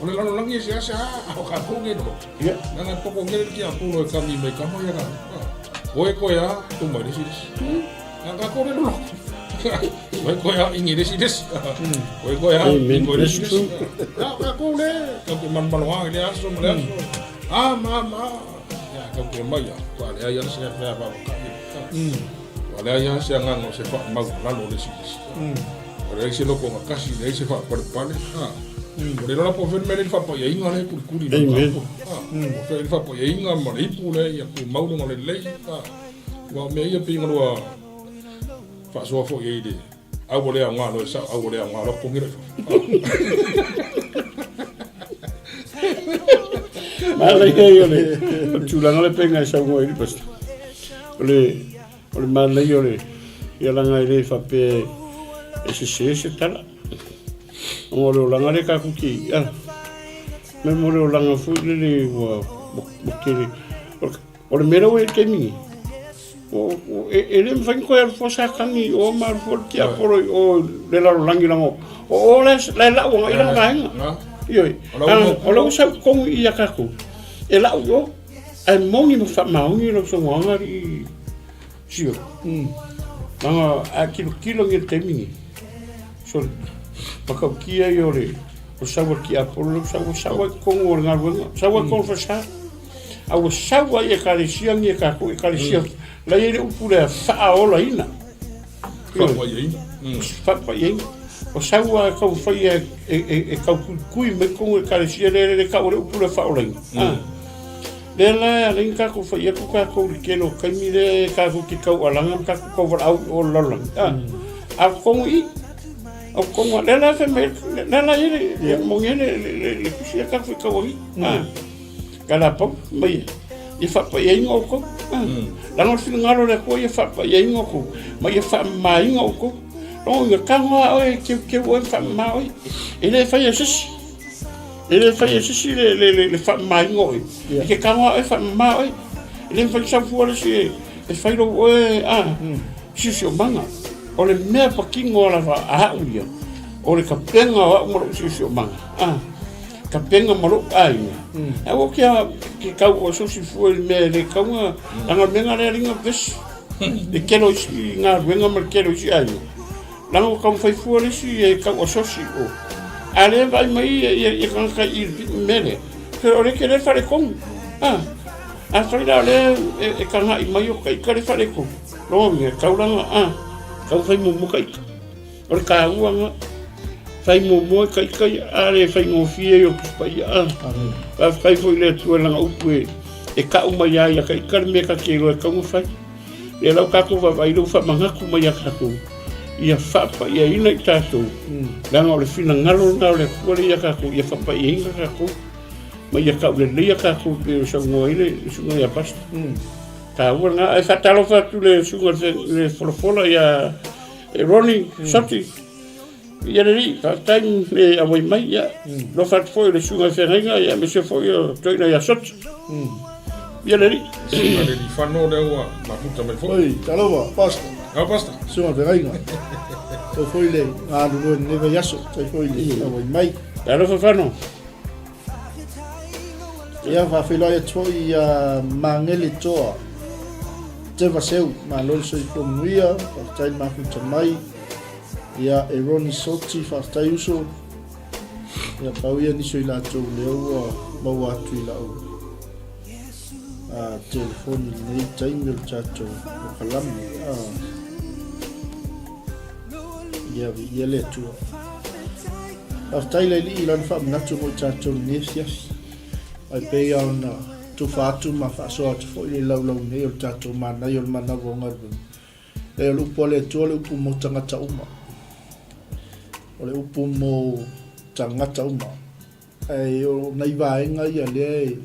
O le lalolagi e seasea a o tatou nei loloto. Ia. Leaga e poko tele le tiapolo e kami mai kama ia tatou. Koe koe a tu mai le isi le isi. A tatou le loloto. Koe koe a ingi le isi le isi. Koe koe a ingo le isi le isi. A tatou le tatou te malomaloa i le aso ma le aso. A ma ma. Ia, tau te mai a, ua leai lava se mea faavakaia. Ua leai lava se agaga o se faamaualalo o le isi i le isi. Ua leai se loto gatasi, leai se faapalepale. Ua le iloa la po o fea le mea lea i le faapaiaiga lea e kulikuli i lona mataupu. Po o fea le faapaiaiga ma le ipu lea ia tumau lona lelei. Aua o mea ia pei ona lua faasoa foi ai i le Ai ua le aoga loa e sao, ai ua le aoga loa totogi loa i fafo. Manaia ia o le tulaga lea pei ona e saunoa ai le pastor. O le o le manaia o le ia leaga e le faapea e sese se tala. Ona o le olaga lea tatou te i ai. Me mo le olaga foi lele ua ua tele. O le mea lea ua i ai i le taimi nei, e le mafai ona toe alu fua Satani i o ma alu fua le tiapolo i o i le lalolagi leaga o o la e lau agai lana vaega. Ioe. O la ua sau i totonu i i ia tatou, e lau i o. Ae moni ma faamaoni lau saunoaga alii Sio. Leaga a tilotilo i le taimi nei, sole, matautia ia o le sau a le tiapolo lea ua sau, ua sau lava i totonu o le galuega, sau lava i totonu o le falesa. A ua sau lava i Ekalesia ni e tatou Ekalesia, la e i ai le upu lea, faaolaina. Faapaiaina. Faapaiaina. O sau lava e taumafai e tau tuitui mai totonu o Ekalesia lea e tau o le upu lea faaolaina. Lea la e ala ai ona tatou fai atu tatou i le tele o taimi lea tatou te taualaga ma tatou tauvalaau i o i le lalolagi. A o totonu i i, o totonu lava, lea la e fai mai, lea la e i ai le, moni ai le tusi lea tatou faitau ai. Kalapau mai ia faapaiaina outou. Leaga o le finagalo o le Atua ia faapaiaina outou, ma ia faamamaina outou. Lona uiga, tago lava oe e teuteu oe ma faamama oe. E le faia e se isi. E le fai e sisi le, le, le, le faamamaina oe. E ke tago a oe faamama oe. E le mafai sau fua le isi e, e fai lou oe a mm. siosiomaga. O le mea patino lava a au ia, o le tapena o au ma lou siosiomaga. A, tapena ma lou aiga. Mm. Aua ke a ke kau o sosi fua i le mea e le taunga, mm. langa mea nga lea linga vesi. Le kelo isi galuega ma le kelo isi aiga. Leaga ua taumafai fua le isi e tau asosi o. A lea vaai mai ia ia ia tagata i le mea lea, o lea tele le faaletonu. A, afai la o lea e, e taga'i mai o ita le faaletonu, lona uiga e tatau la ona, a, tatau fai muamua ka ita. O le taua lena, fai muamua ka ita ia, a le faigofie ia o Tusi Paia, a. Faafetai foi i le Atua i lana upu e, e tau mai ai ia ka ita le mea ta te iloa e tatau ona fai. Lea la ua tatou vaavaai lea ua faamanatu mai ia tatou ia faapaiaina i tatou, leaga o le finagalo lena o le Atua lea ia tatou, ia faapaiaina tatou ma ia tauleleia tatou pei ona saunoa ai le susuga ia Pastor. Taua lena. Ae faatalofa atu le susuga i le folafola ia Ronnie Soti. Ia le alii, faafetai le auai mai, ia. Alofa atu foi i le susuga i feagaiga, ia aemaise foi o toeaina ia Soti. Ia le alii. Susuga le Lifano lea ua mafuta mai foi. Oi, talofa, Pastor. Au, Pastor. Susuga feagaiga. Tau foi le galulue lenei vaiaso, tai foi le auai mai. Talofa Fano. Ia, faafeiloai atu foi ia Magele Toa Tevaseu, malo le soifua manuia, faafetai le mafuta mai. Ia, e Ronnie Soti, faafetai uso. Ia, pau ia nisi o i latou lea ua maua atu i lau telefoni i lenei taimi o le tatou polokalame. Ia, viia le Atua. Faafetai le Alii i lana faamanatu mo i tatou i lenei afiafi. Ai pei ona tufa atu ma faasoa atu foi le laulau nei o le tatou manaia o le manawa o galuega. E o le upu a le Atua o le upu mo tagata uma. O le upu mo tagata uma. Ae o nai vaega ia lea e,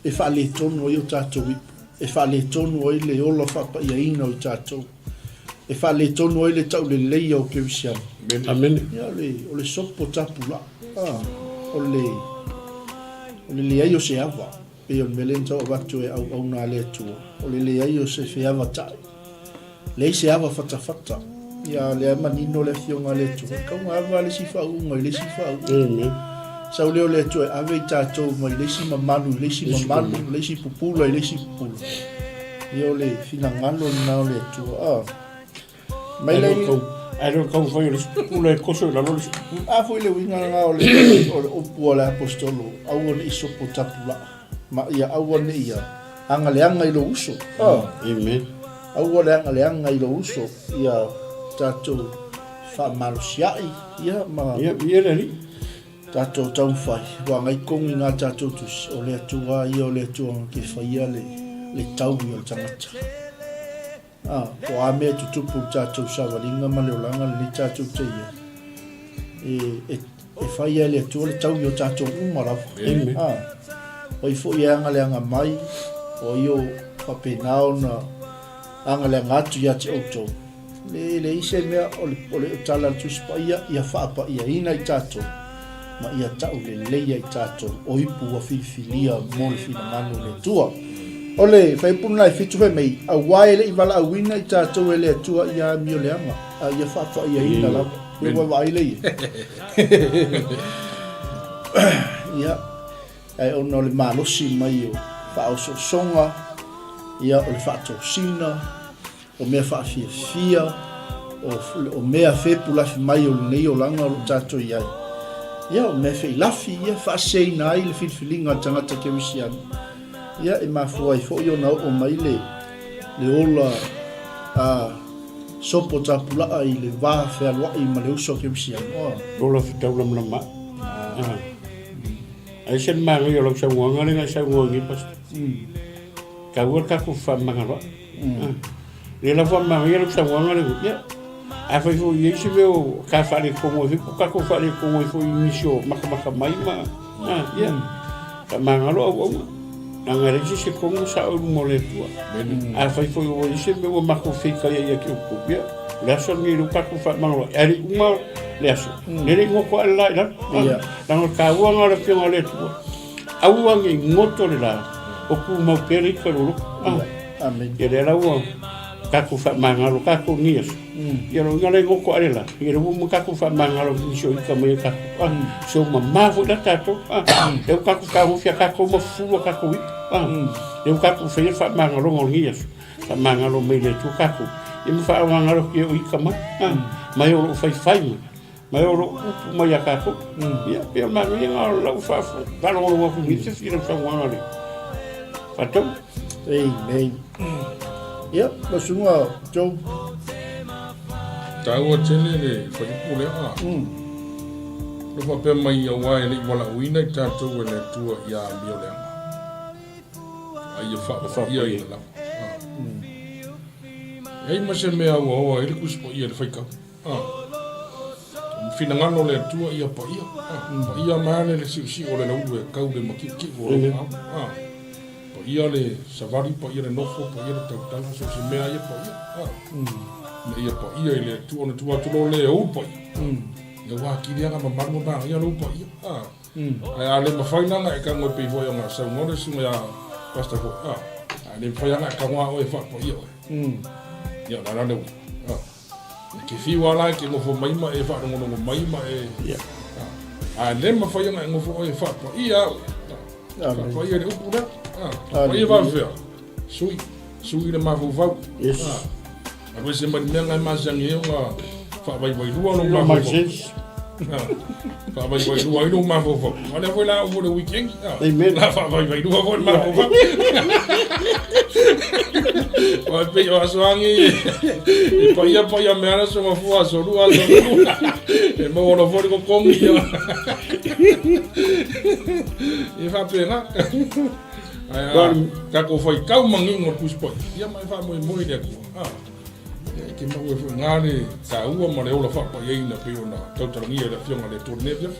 e faaletonu ai o tatou ipu, e faaletonu ai le ola faapaiaina o i tatou, e faaletonu ai le tauleleia o Kerisiano. Amene. Ia, o le, o le sopo tapulaa, ah, o le, o le leai o se ava. Pei o le mea lea na tau avatu e auauna a le Atua, o le leai o se feavata'i, leai se ava fatafata. Ia, o lea e manino le Afioga a le Atua, e tau ava le isi faauuga i le isi faauuga. Sau lea o le Atua e ave i tatou mai le isi mamalu i le isi mamalu, le isi pupula i le isi pupula. Ia, o le finagalo lena o le Atua. Ah. Mai le Ae le tau fai o le pupula e toso i lalo le pupula. A foi le uiga lena o le o le upu a le aposetolo, aua ne i sopo tapulaa, ma ia aua ne i agaleaga i lou uso. Oh. Amen. Aua le agaleaga i lou uso, ia tatou faamalosiai, ia ma Ia, ia le alii. Tatou taumafai, ua agai tonu i ngā tatou tusi, o le Atua ia o le Atua na te whaia le, le taui o le tangata. Ā, ko a mea e tutupu i le tatou savaliga ma le olaga lenei tatou te i ai, e, e, e whai ai le Atua le taui o tatou uma lava. Amen. Ā, o ai foi e angaleaga mai, o ai o faapena ona angaleaga atu ia te outou, Le leai se mea o le, o le tala a le Tusi Paia, ia faapaiaina i tatou, ma ia tauleleia i tatou, o ipu ua filifilia mo le finagalo o le Atua. O le fuaiupu lena e fitu fai mai, Auā e le i valaauina i tatou e le Atua ia amioleaga, a ia faapaiaina lava. Ia ua vaai lea i ai. Ia, ae ona o le malosi mai o faaosoosoga, ia, o le faatosina, O mea faafiafia, o, o mea fepulafi mai o lenei olaga o lo o tatou i ai. Ia, o mea feilafi, ia, faaseseina ai le filifiliga a le tagata kerisiano. Ia, e mafua ai foi ona oo mai le, le ola a sopo tapulaa i le va fealoai ma le uso kerisiano. Oh. Ola fetaulamalamaa. Ah. Ai se le manaia o lau saunoaga lea na e saunoa nei, Pastor. Taua le tatou fefaamagaloai. Lea la faamanaia lau saunoaga lea, ia, afai foi i ai se mea o ta faaletonu ai foi, po o tatou faaletonu ai foi i nisi o matamata mai ma, ia, faamagalo auauna. Leaga e leai se isi e tonu sao i luma o le Atua. Afai foi ua i ai se mea ua matou feitaia ia te outou, ia, o le aso lenei lea ua tatou faamagalo ai. Ae le i uma le aso, le le i goto ae le la i lalo. Leaga o le taua lena o le Afioga a le Atua, aua ne i goto le la, o tumau pea le ika i lou loto. Ia lea la ua tatou faamagalo tatou i lenei aso, ia lona uiga la e goto ae le la, ia lea ua uma ona tatou faamagalo i nisi o ika mai a tatou, so mama foi la tatou, lea ua tatou fetagofi a tatou ma fufulu a tatou ipu, lea ua tatou faia le faamagaloga o lenei aso. Faamagalo mai le Atua tatou, ia ma faamagalo atu ia o ita mai, mai o loo faifai mai, mai o loo upu mai ia tatou. Ia, pei o le manaia lena o lau faalogologo atu i se fila saunoaga le faatau. Amen. Ia, lau susuga Joe. Taua tele le fuaiupu lea. Lo faapea mai aua e le i valaauina i tatou e le Atua ia amioleaga. A ia faapaia lava. E ai ma se mea ua oa ai le Tusi Paia i le faitau. Finagalo o le Atua ia paia. Paia mai ale le siusiu o le laulu e kau le mati'uti'u o lou aao. Paia le savali, paia le nofo, paia le tautala, so o se mea ia paia. Ina ia paia i le Atua ona tuu atu loa lea e ou paia. Ia ua atili lava ona mamalu ma manaia lou paia. Ae a le mafai la ona e tago e pei foi ona saunoa le susuga ia Pastor foi, a, a le mafai lava ona e tago a oe e faapaia oe. Ia, o le a la le uiga? A, e te fiu lava la e te nofo mai ma e faalogologo mai ma e, a, a le mafai ona e nofo oe e faapaia a oe. A, faapaia le upu lea. A, faapaia faapefea? Sui, sui le mafaufau. Yes. A, alu ese mai le mea na e masani ai ona faavaivailua lou mafaufau. Faavaivailua ai lou mafaufau. A lea foi la a oo foi i le weekend, Amen. la faavaivailua foi le mafaufau. Aua e pei o aso agi e paia paia mea le aso mafua, aso lua, aso lua. E maua loa foi le totogi. E faapena. Ae a tatou faitau manino le Tusi Paia, ia ma e faamoemoe i le Atua. Ia e te maua ai foi i ina le taua ma le ola faapaiaina pei ona tautalagia e le Afioga i le Atua i lenei afiafi.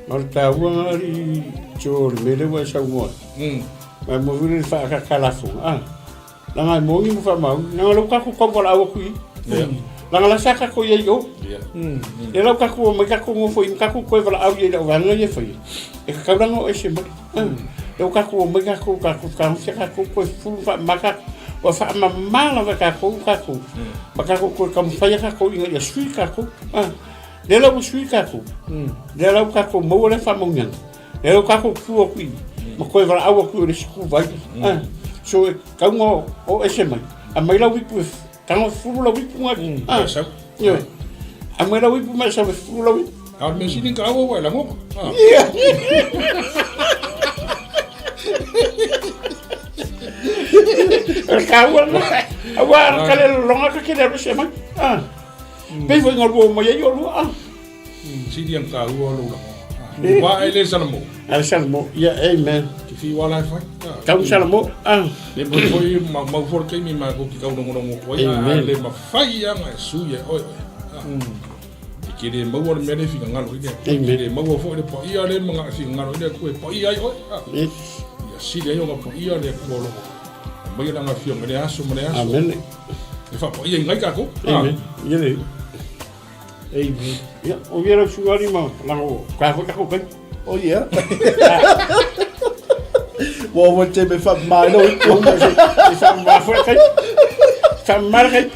O le taua lena alii Joe o le mea lea ua e saunoa ai. Ma e momoli le faaakaka lafoga, a. Leaga e moni ma faamaoni, leaga o lea ua tatou tauvalaau atu i i. Leaga la sa tatou i ai i o. Lea la ua tatou omai tatou nofo i i ma tatou toe valaau i ai i le auvaega ia e faia, e tatau la ona o ese mai. Lea ua tatou omai tatou, tatou fetagofi tatou toe fufulu faamama tatou. Ua faamama lava e tatou tatou, ma tatou toe taumafai lava tatou ina ia sui tatou. Lea la ua sui tatou, lea la ua tatou maua lea faamauniaga. Lea ua tatou tu atu i ma toe valaau atu i le isi tuvai. So e tatau ona o ese mai. Aumai lau ipu e tago fufulu lau ipu na. Sau. Ioe. Aumai lau ipu ma e sau e fufulu lau ipu. A o le mea sili ka aua ua e lagona. Ia. O le taua lena. Aua a ka le lologa ka kele alu ese mai. Pei foi na lua mai ai olua. Sili ang taua lou lagona. Aua e le Salamo. A Salamo, ia, amen. Te fiu ala e fai. Tau Salamo, ah. Le mo foi mau mau foi le taimi ma ko ki kau logologo atu ai. A le mafai anga e sui e oe oe. E ke le maua le mea le finagalo i le Atua. E ke le maua foi le paia le ma nga finagalo i le Atua e paia ai oe. Ia sili ai ona paia le Atua o loo aumaia lana afioga i le aso ma le aso. Amen. E faapaia ina ai tatou. Amen. Ia le. Amen. Ia, o ia lau susuga alii ma lago ka foi takou taimi. Oh yeah. Ua oo mai le taimi e faamama ai lau ipu. E faamama foi le taimi. Faamama le taimi.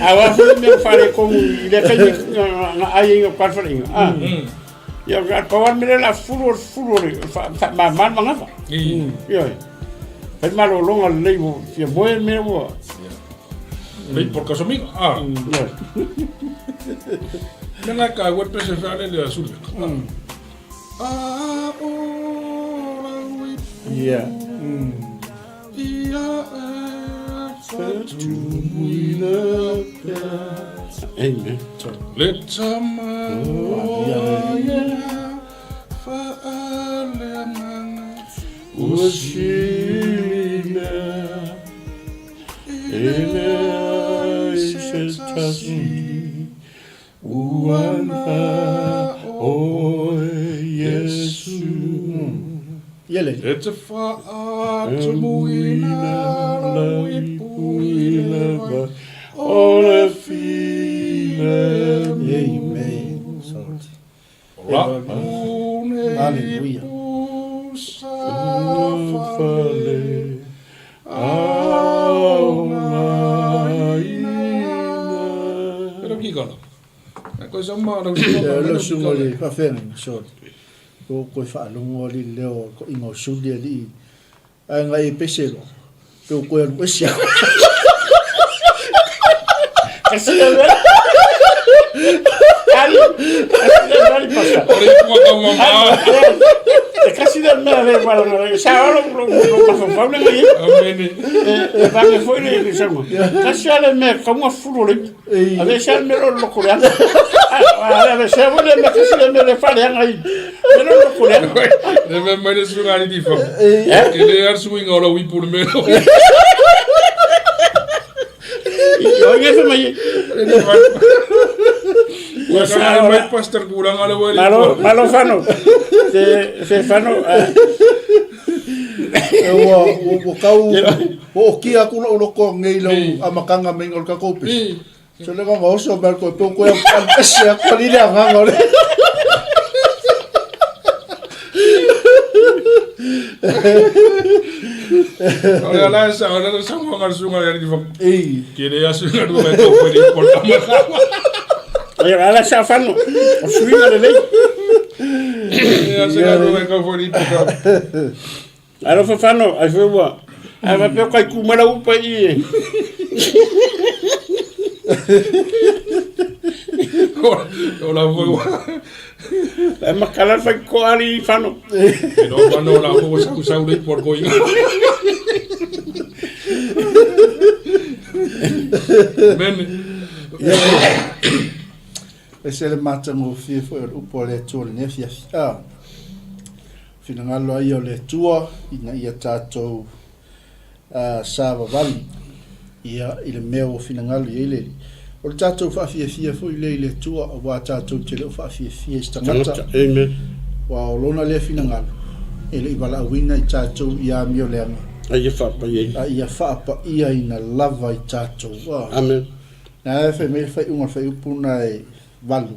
A o a foi le mea ua faaletonu i lea taimi na ai ai o Palefaleina. Ah. Ia, pau lava le mea lea o le a fufulu o le fufulu o le faamama le manava. Ioe. Fai malologa lelei ua fia moe le mea ua... Lei por casamina. Ah. Ioe. Mea la ka ua pese fale le asuli. Ah, o la ui. Yeah. Ia e fatumuina pea. Amen. Le tama o ia faaleagaga. Ua sili mea e leai se tasi ua na oe Iesu. Ia le. E te faatumuina lau ipu i le vai o le filemu. filemu. Amen. Sorry. O la'u nei Hallelujah. ipu sa fale aogaina. Pero kikala. Koe sa ma lau suga Ia, lau suga o le faafeagaiga, sorry. Ua ou toe faalogo alii i le leo o le toaiga o Suli alii ae na e pese loa, pe ua toe alu ese aku. Kasi le mea. Ali, kasi le mea ali pasa. O le ipu ka mama. E kasi le mea le mala na sa olo lo lo mafafau le ngai. Amene. E vange foi le le sama. Kasi ale mea kaunga fulu le. Ave se ale mea lo loko le anga. Ave se ale mea kasi le mea le fale anga i. Mea lo loko le anga. Le mea mai le suga ali di fa. E le ar suinga o lau ipu le mea. I o nge mai. Ua sa mai pastor kuranga le wele. Malo malo fano. Se se fano. E ua ua kau ua okia aku lou loko nei lau amataga mai o le tatou pese. So le gaga oso mai koe pe koe alu ese aku ali le agaga o le. O le ala sa o le sa mo ngal sunga le di fa. Ei. Ke le asu ngal du ko ko ni ko ta ma. Ai ala sa fano. O suinga le lei. E asu ngal du ko ko ni ko. Alofa fano, ai foi ua. Ai va pe kai ku mala upa i e. O la foi ua. Ai makala fai ko ali fano. E no fano la foi sa sa le por ko inga. Men. E se le matagofie foi o le upu a le Atua i lenei afiafi. Ah. Finagalo ai o le Atua ina ia tatou savavali ia i le mea ua finagalo i ai le Alii. O le tatou faafiafia foi lea i le Atua aua tatou te le o faafiafia i se tagata. Amen. Aua o Lona lea finagalo e le i valaauina i tatou i amio leaga. A ia faapaiaina. A ia faapaiaina lava i tatou. Amen. Na e fai mai le faaiuga o le faaiupu na e 8.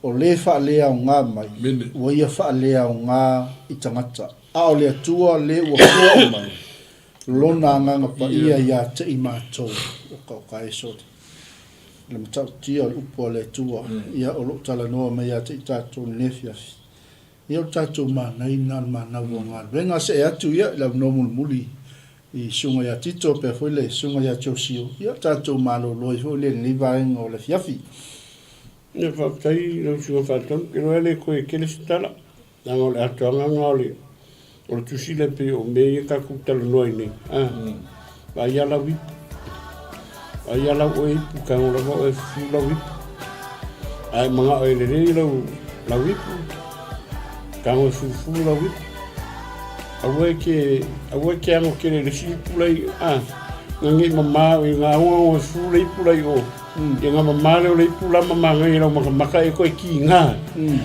O le faaleaoga mai, ua ia faaleaoga i tagata, a o le Atua le ua fuaʻu mai Lona Agaga Paia ia te i matou. O ka o ka eso le matautia o le upu a le Atua, ia o loo talanoa mai ia te i tatou i lenei afiafi. Ia o le tatou manaina o le manau o galuega. See atu ia i le avanoa mulimuli i Susuga ia Tito pea foi le Susuga ia Josio, ia tatou malolo ai foi le lenei vaega o le afiafi. Ia faafetai i lau Susuga Faatonu, ke loa e le koe kele se tala, leaga o le atoaga lena o le o le tusi lea pei o mea ia tatou talanoa ai nei. A, vaai a lau ipu, vaai a lau oe ipu, tago lava oe fufu lau ipu. A e manao e lelei lau lau ipu, tago e fufu lau ipu. Aua e ke aua e ke ago kele i le isi ipu lai, a, ngage mama i ngā onga e fufu le ipu lai o. Ia ngā mamā leo le ipu la ma māngai e lau makamaka e koe ki ngā.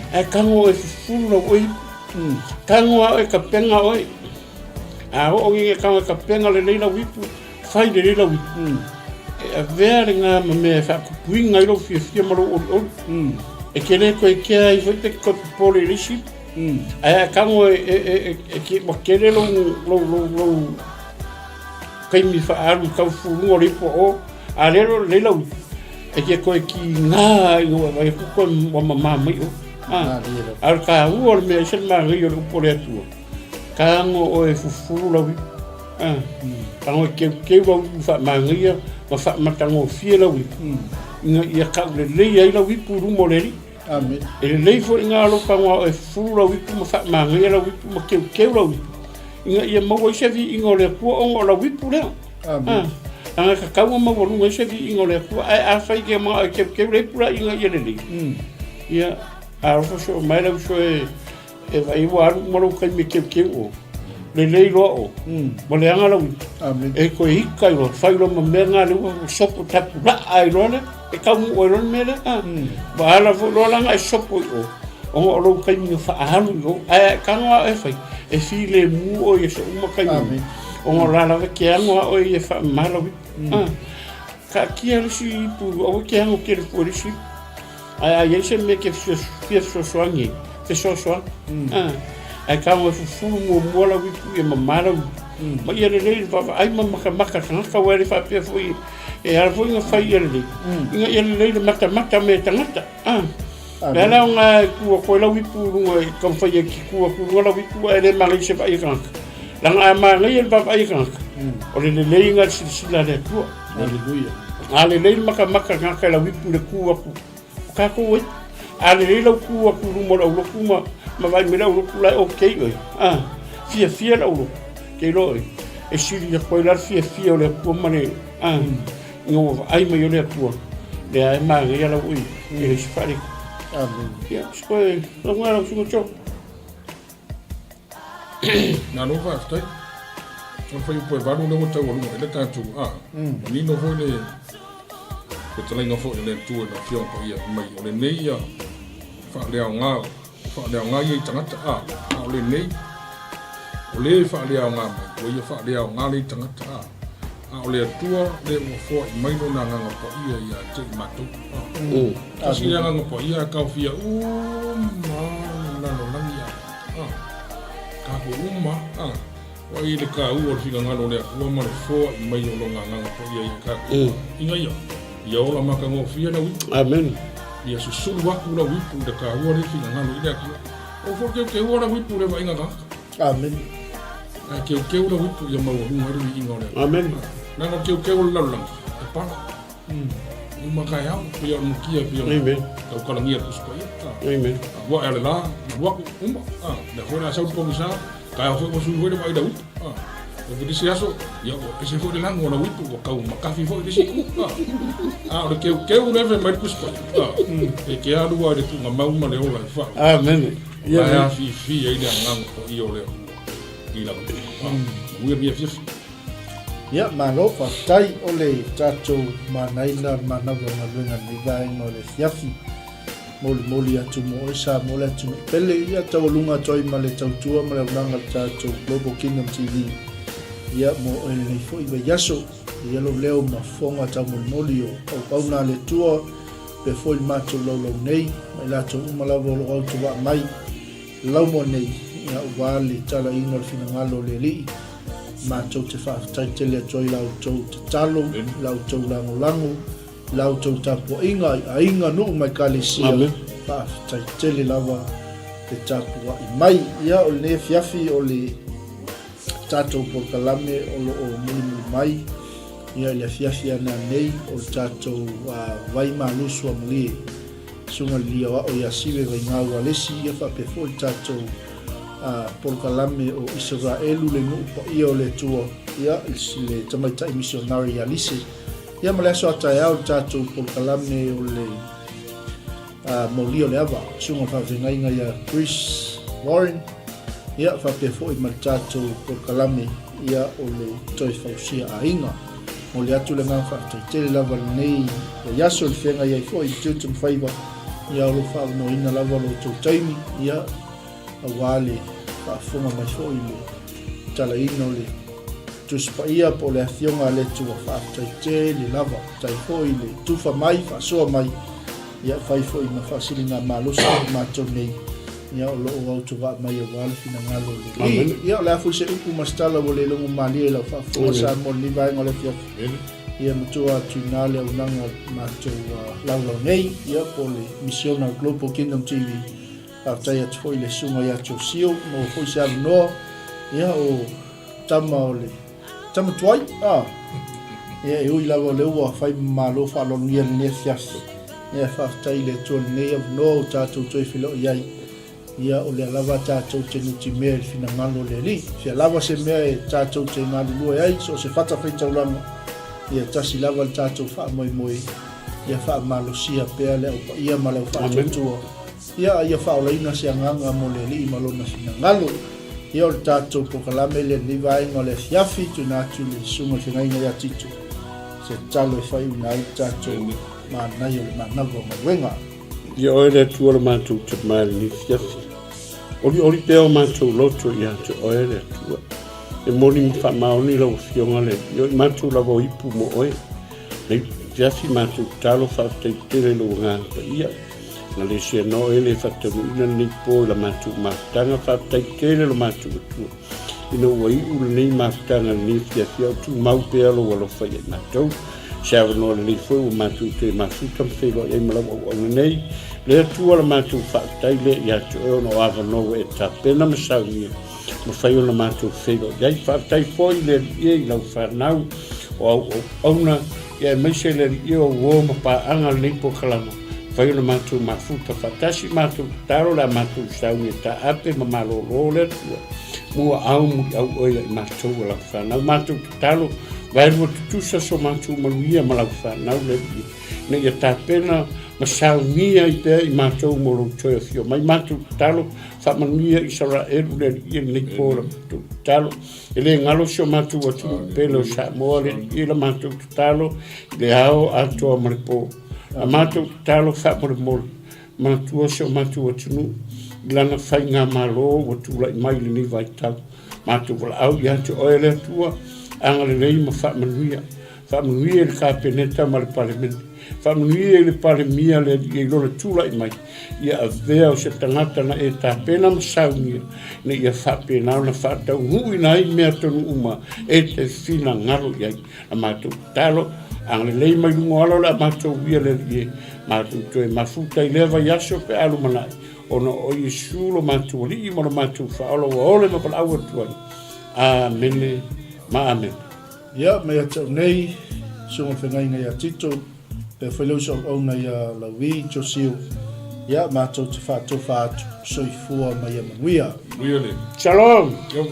Ae kago oe fufulu lau oe ipu. Kago a oe kapenga oe. A oo ngenge kago e kapenga lelei lau ipu, fai lelei lau ipu. E avea le ngā ma mea e whaakupuinga i lou fiafia ma lou olioli. E ke le koe kea ai foi pe ke koe popole i le isi ipu. Ae a kago e, e, e, e, e, ke, ua kele lou, lou, lou, lou kaimi whaalu i kau fuluga o le ipu o, A lea lo lelei lau e ke koe ki ngā i ngā wai ku koe wa mamā mai o. A, a o ka ua o le mea ese le māngai o le upu o le Atua. Ka ango o e fufulu lau ipu. A, ka ango e keu keu lau ipu whaamāngaia ma whaamatangofie lau ipu. Inga ia kau lelei ai lau ipu i luma o le Alii. Amen. E lelei foi ngā alofa ngā o e fufulu lau ipu ma whaamāngaia lau ipu ma keu keu lau ipu. Inga ia maua ai se viiga o le Atua ona o lau ipu lea. Amen. A, leaga e tatau ona maualuga ai se viiga o le Atua, ae afai ke manao e keukeu le ipu la ina ia lelei. Ia, alofa soo mai lau uso e, e vaai ua alu uma lou taimi e keukeu o. Lelei loa o. Ua leaga lau ipu. Amen. E toe ika ai loa, fai loa ma mea na lea ua sopo tapulaa ai loa lea. E taunuu ai loa le mea lea. A, ua ala foi loa la ona e sopo i o, ona o lou taimi na faaalu i o. Ae tago lava oe e fai, e filemu oe i aso uma taimi. Amen. Ona o la lava e te ano lava oe ia e faamama lau ipu. A, Taatia le isi ipu, aua e te ago tele fua i le isi ipu. Ae a i ai se mea e te fia fesoasoani ai, fesoasoani. Mm. Ae tago e fufulu muamua lau ipu ia mama lau ipu. Mm. Ma ia lelei le vaavaai ma matamata tagata, aua e le faapea foi e ala foi ona fai ia lelei. Mm. Ina ia lelei le matamata me tagata. Ah. Le ala ona e tu atu ai lau ipu i luga e taumafai e tu atu i luga lau ipu ae le manaia se vaai a tagata. Leaga a manaia le vaavaai a tagata, o le lelei lena i le silasila a le Atua. Aleluia. A lelei le matamata tagata i lau ipu i le tu atu o tatou ai. A lelei lau tu atu i luma o le aulotu ma ma vaai mai le aulotu la e okay oe. Ah, fiafia le aulotu. Te iloa oe, e sili atu ai la le fiafia o le Atua ma le ah, Ina ua vaai mai o le Atua, lea e manaia lau oi, e le isi faaleka. Amen. Ia, se koe, lau ngā lau sunga tō. Malo faafetai. O le fuaiupu e 8 lea ua taualuga ai le tatou a. Manino foi le fetalaiga foi a le Atua i le Afioga Paia mai o lenei ia faaleaoga faaleaoga ia i tagata a, a o lenei o le faaleaoga mai ua ia faaleaoga lea i tagata a. A o le Atua lea ua foai mai lona Agaga Paia ia te i matou. Tasi le Agaga Paia a taofia uma le lalolagi a. Tatou uma a. Ua i le taua o le finagalo o le Atua ma le foai mai o lona Agaga Paia ia tatou. Ina ia, ia ola matagofie lau ipu. Amen. Ia susulu atu lau ipu i le taua le finagalo i le Atua. O foi keukeu lau ipu i le vaaiga tagata. Amen. Ae keukeu lau ipu ia maualuga ai le viiga o le Atua. Amen. Leaga o le keukeu o le lalolagi, e pala. Uma taeao, pei o le mukia pei ona Amen. tautalagia le Tusi Paia. Amen. Ua ae o le la, alu atu, uma. Lea foi o le a sau le pogisa, taeao foi ua sui foi le vaai i lau ipu. O le isi aso, ia ua ese foi le lanu o lau ipu, ua tau makafi foi le isi itu. A o le keukeu lea e fai mai le Tusi Paia, e te alu lava i le tuugamau ma le ola e fai. Amen. Ia e afifi ai le agaga paia o le Atua i lau ipu. Manuia lenei afiafi. Ia, malo, faafetai o le tatou manaina o le manava o galuega i lenei vaega o le afiafi. Molimoli atu mo oe Samoa le atunuu pele, ia taualuga atu ai ma le tautua ma le auaunaga a le tatou Global Kingdom TV. Ia, mo oe lenei foi vaiaso, ia lou leo ma fofoga taumolimoli o auauna a le Atua, pea foi le matou laulau nei, ma i latou uma lava o lo o autovaa mai laumua nei, ia aua le talaina o le finagalo o le Alii. Matou te faafetai tele atu ai i la outou tatalo, i la outou lagolago, i la outou tapuaiga i aiga, nuu ma ekalesia. Faafetai tele lava le tapuai mai. Ia, o lenei afiafi o le tatou polokalame o lo o mulimuli mai ia i le afiafi ana nei o le tatou vai malu suamalie susuga i le Lioao ia Sive Vaigau Alesi ia faapea foi le tatou polokalame o Isaraelu le nuu paia o le Atua ia le tamaitai misionari ia Lise ia ma le aso a taeao le tatou polokalame o le molia o le ava susuga i le faafeagaiga ia Chris Warren ia faapea foi ma le tatou polokalame ia o le toe fausia aiga. Momoli atu le agaga faafetai tele lava lenei vaiaso i le feagai ai foi i tiute ma faiva ia o lo o faaavanoaina lava lo outou taimi ia aua le faafofoga mai foi i le talaina o le Tusi Paia po o le Afioga a le Atua. Faafetai tele lava. Faafetai foi i le tufa mai, faasoa mai, ia fai foi ma faasiligamalosi i matou nei, ia o lo o autovaa mai aua le finagalo o le Alii. Ia o le a foi se upu ma se tala ua le logo malie i lau faafofoga Samoa i lenei vaega o le afiafi. Ia matua atu i ina le auaunaga matou laulau nei, ia po o le misiona Global Kingdom TV. Faafetai atu foi i le susuga ia Josio, maua foi se avanoa, ia o tama o le tama tuai, a. Ia e ui lava o lea ua fai ma malo faaaloalogia lenei afiafi. Ia faafetai i le Atua i lenei avanoa ua tatou toe feiloai ai. Ia o lea lava tatou te nutimea i le finagalo o le Alii. Fia lava se mea e tatou te galulue ai, so o se fatafaitaulaga, ia tasi lava le tatou faamoemoe, ia faamalosia pea le Au Paia ma le Au Faatuatua. Ia, a ia faaolaina se agaga mo le Alii ma Lona finagalo. Ia, o le tatou polokalame lea i lenei vaega o le afiafi, tuuina atu i le Susuga i le Feagaiga ia Tito, se tatalo e faaiuina ai le tatou manaia o le manava o galuega. Ia oe le Atua o le matou tama i lenei afiafi. Olioli pea o matou loto ia te oe le Atua. E moni ma faamaoni lau Afioga le Alii, o i matou lava o ipu mo oe. Afiafi matou tatalo faafetai tele i lou Agaga Paia na le seanoa oe le faataunuuina lenei po i la matou mafutaga. Faafetai tele lo matou Atua ina ua iu lenei mafutaga i lenei afiafi a o tumau pea lou alofa ia i matou. Se avanoa lelei foi ua matou toe mafuta ma feiloai ai ma lau auauna nei. Le Atua la matou faafetai lea ia te oe ona o avanoa ua e tapena ma saunia mafai ona matou feiloai ai. Faafetai foi le Alii e i lau fanau o au auauna, ia aemaise le Alii e o uo ma paaga lenei polokalama, mafai ona matou mafuta faatasi, matou tatalo le a matou sauni e taape ma malolo le Atua. Mua au muliau oe ia i matou o lau fanau. Matou tatalo, vaelua tutusa so matou manuia ma lau fanau le Alii, ina ia tapena ma saunia ai pea i matou mo lou toe afio mai. Matou tatalo, Faamanuia Isaraelu le Alii i lenei po la matou tatalo. E le galo si o matou atunuu pele o Samoa le Alii i la matou tatalo i le ao atoa ma le po. La matou tatalo faamolemole, manatua si o matou atunuu i lana faigamalo ua tulai mai i lenei vaitau. Matou valaau ia te oe le Atua, agalelei ma faamanuia. Faamanuia i le Kapeneta ma le Palemene. Faamanuia i le Palemia le Alii i lona tulai mai, ia avea o se tagata na e tapena ma saunia, ina ia faapena ona faataunuuina ai mea tonu uma e te finagalo i ai. A matou tatalo, agalelei mai luga o ala o le a matou uia le Alii e, matou toe mafuta i lea vaiaso pe a lumanai, ona o Iesu lo matou Alii ma lo matou Faaola ua ole ma valaau atu ai. Amene ma amene. Ia, ma ia te au nei, Susuga Feagaiga ia Tito, pea foi le uso auauna ia Lauī, Josiu, ia, matou te faatofa atu, soifua ma ia manuia. Manuia le. Shalom! Yo.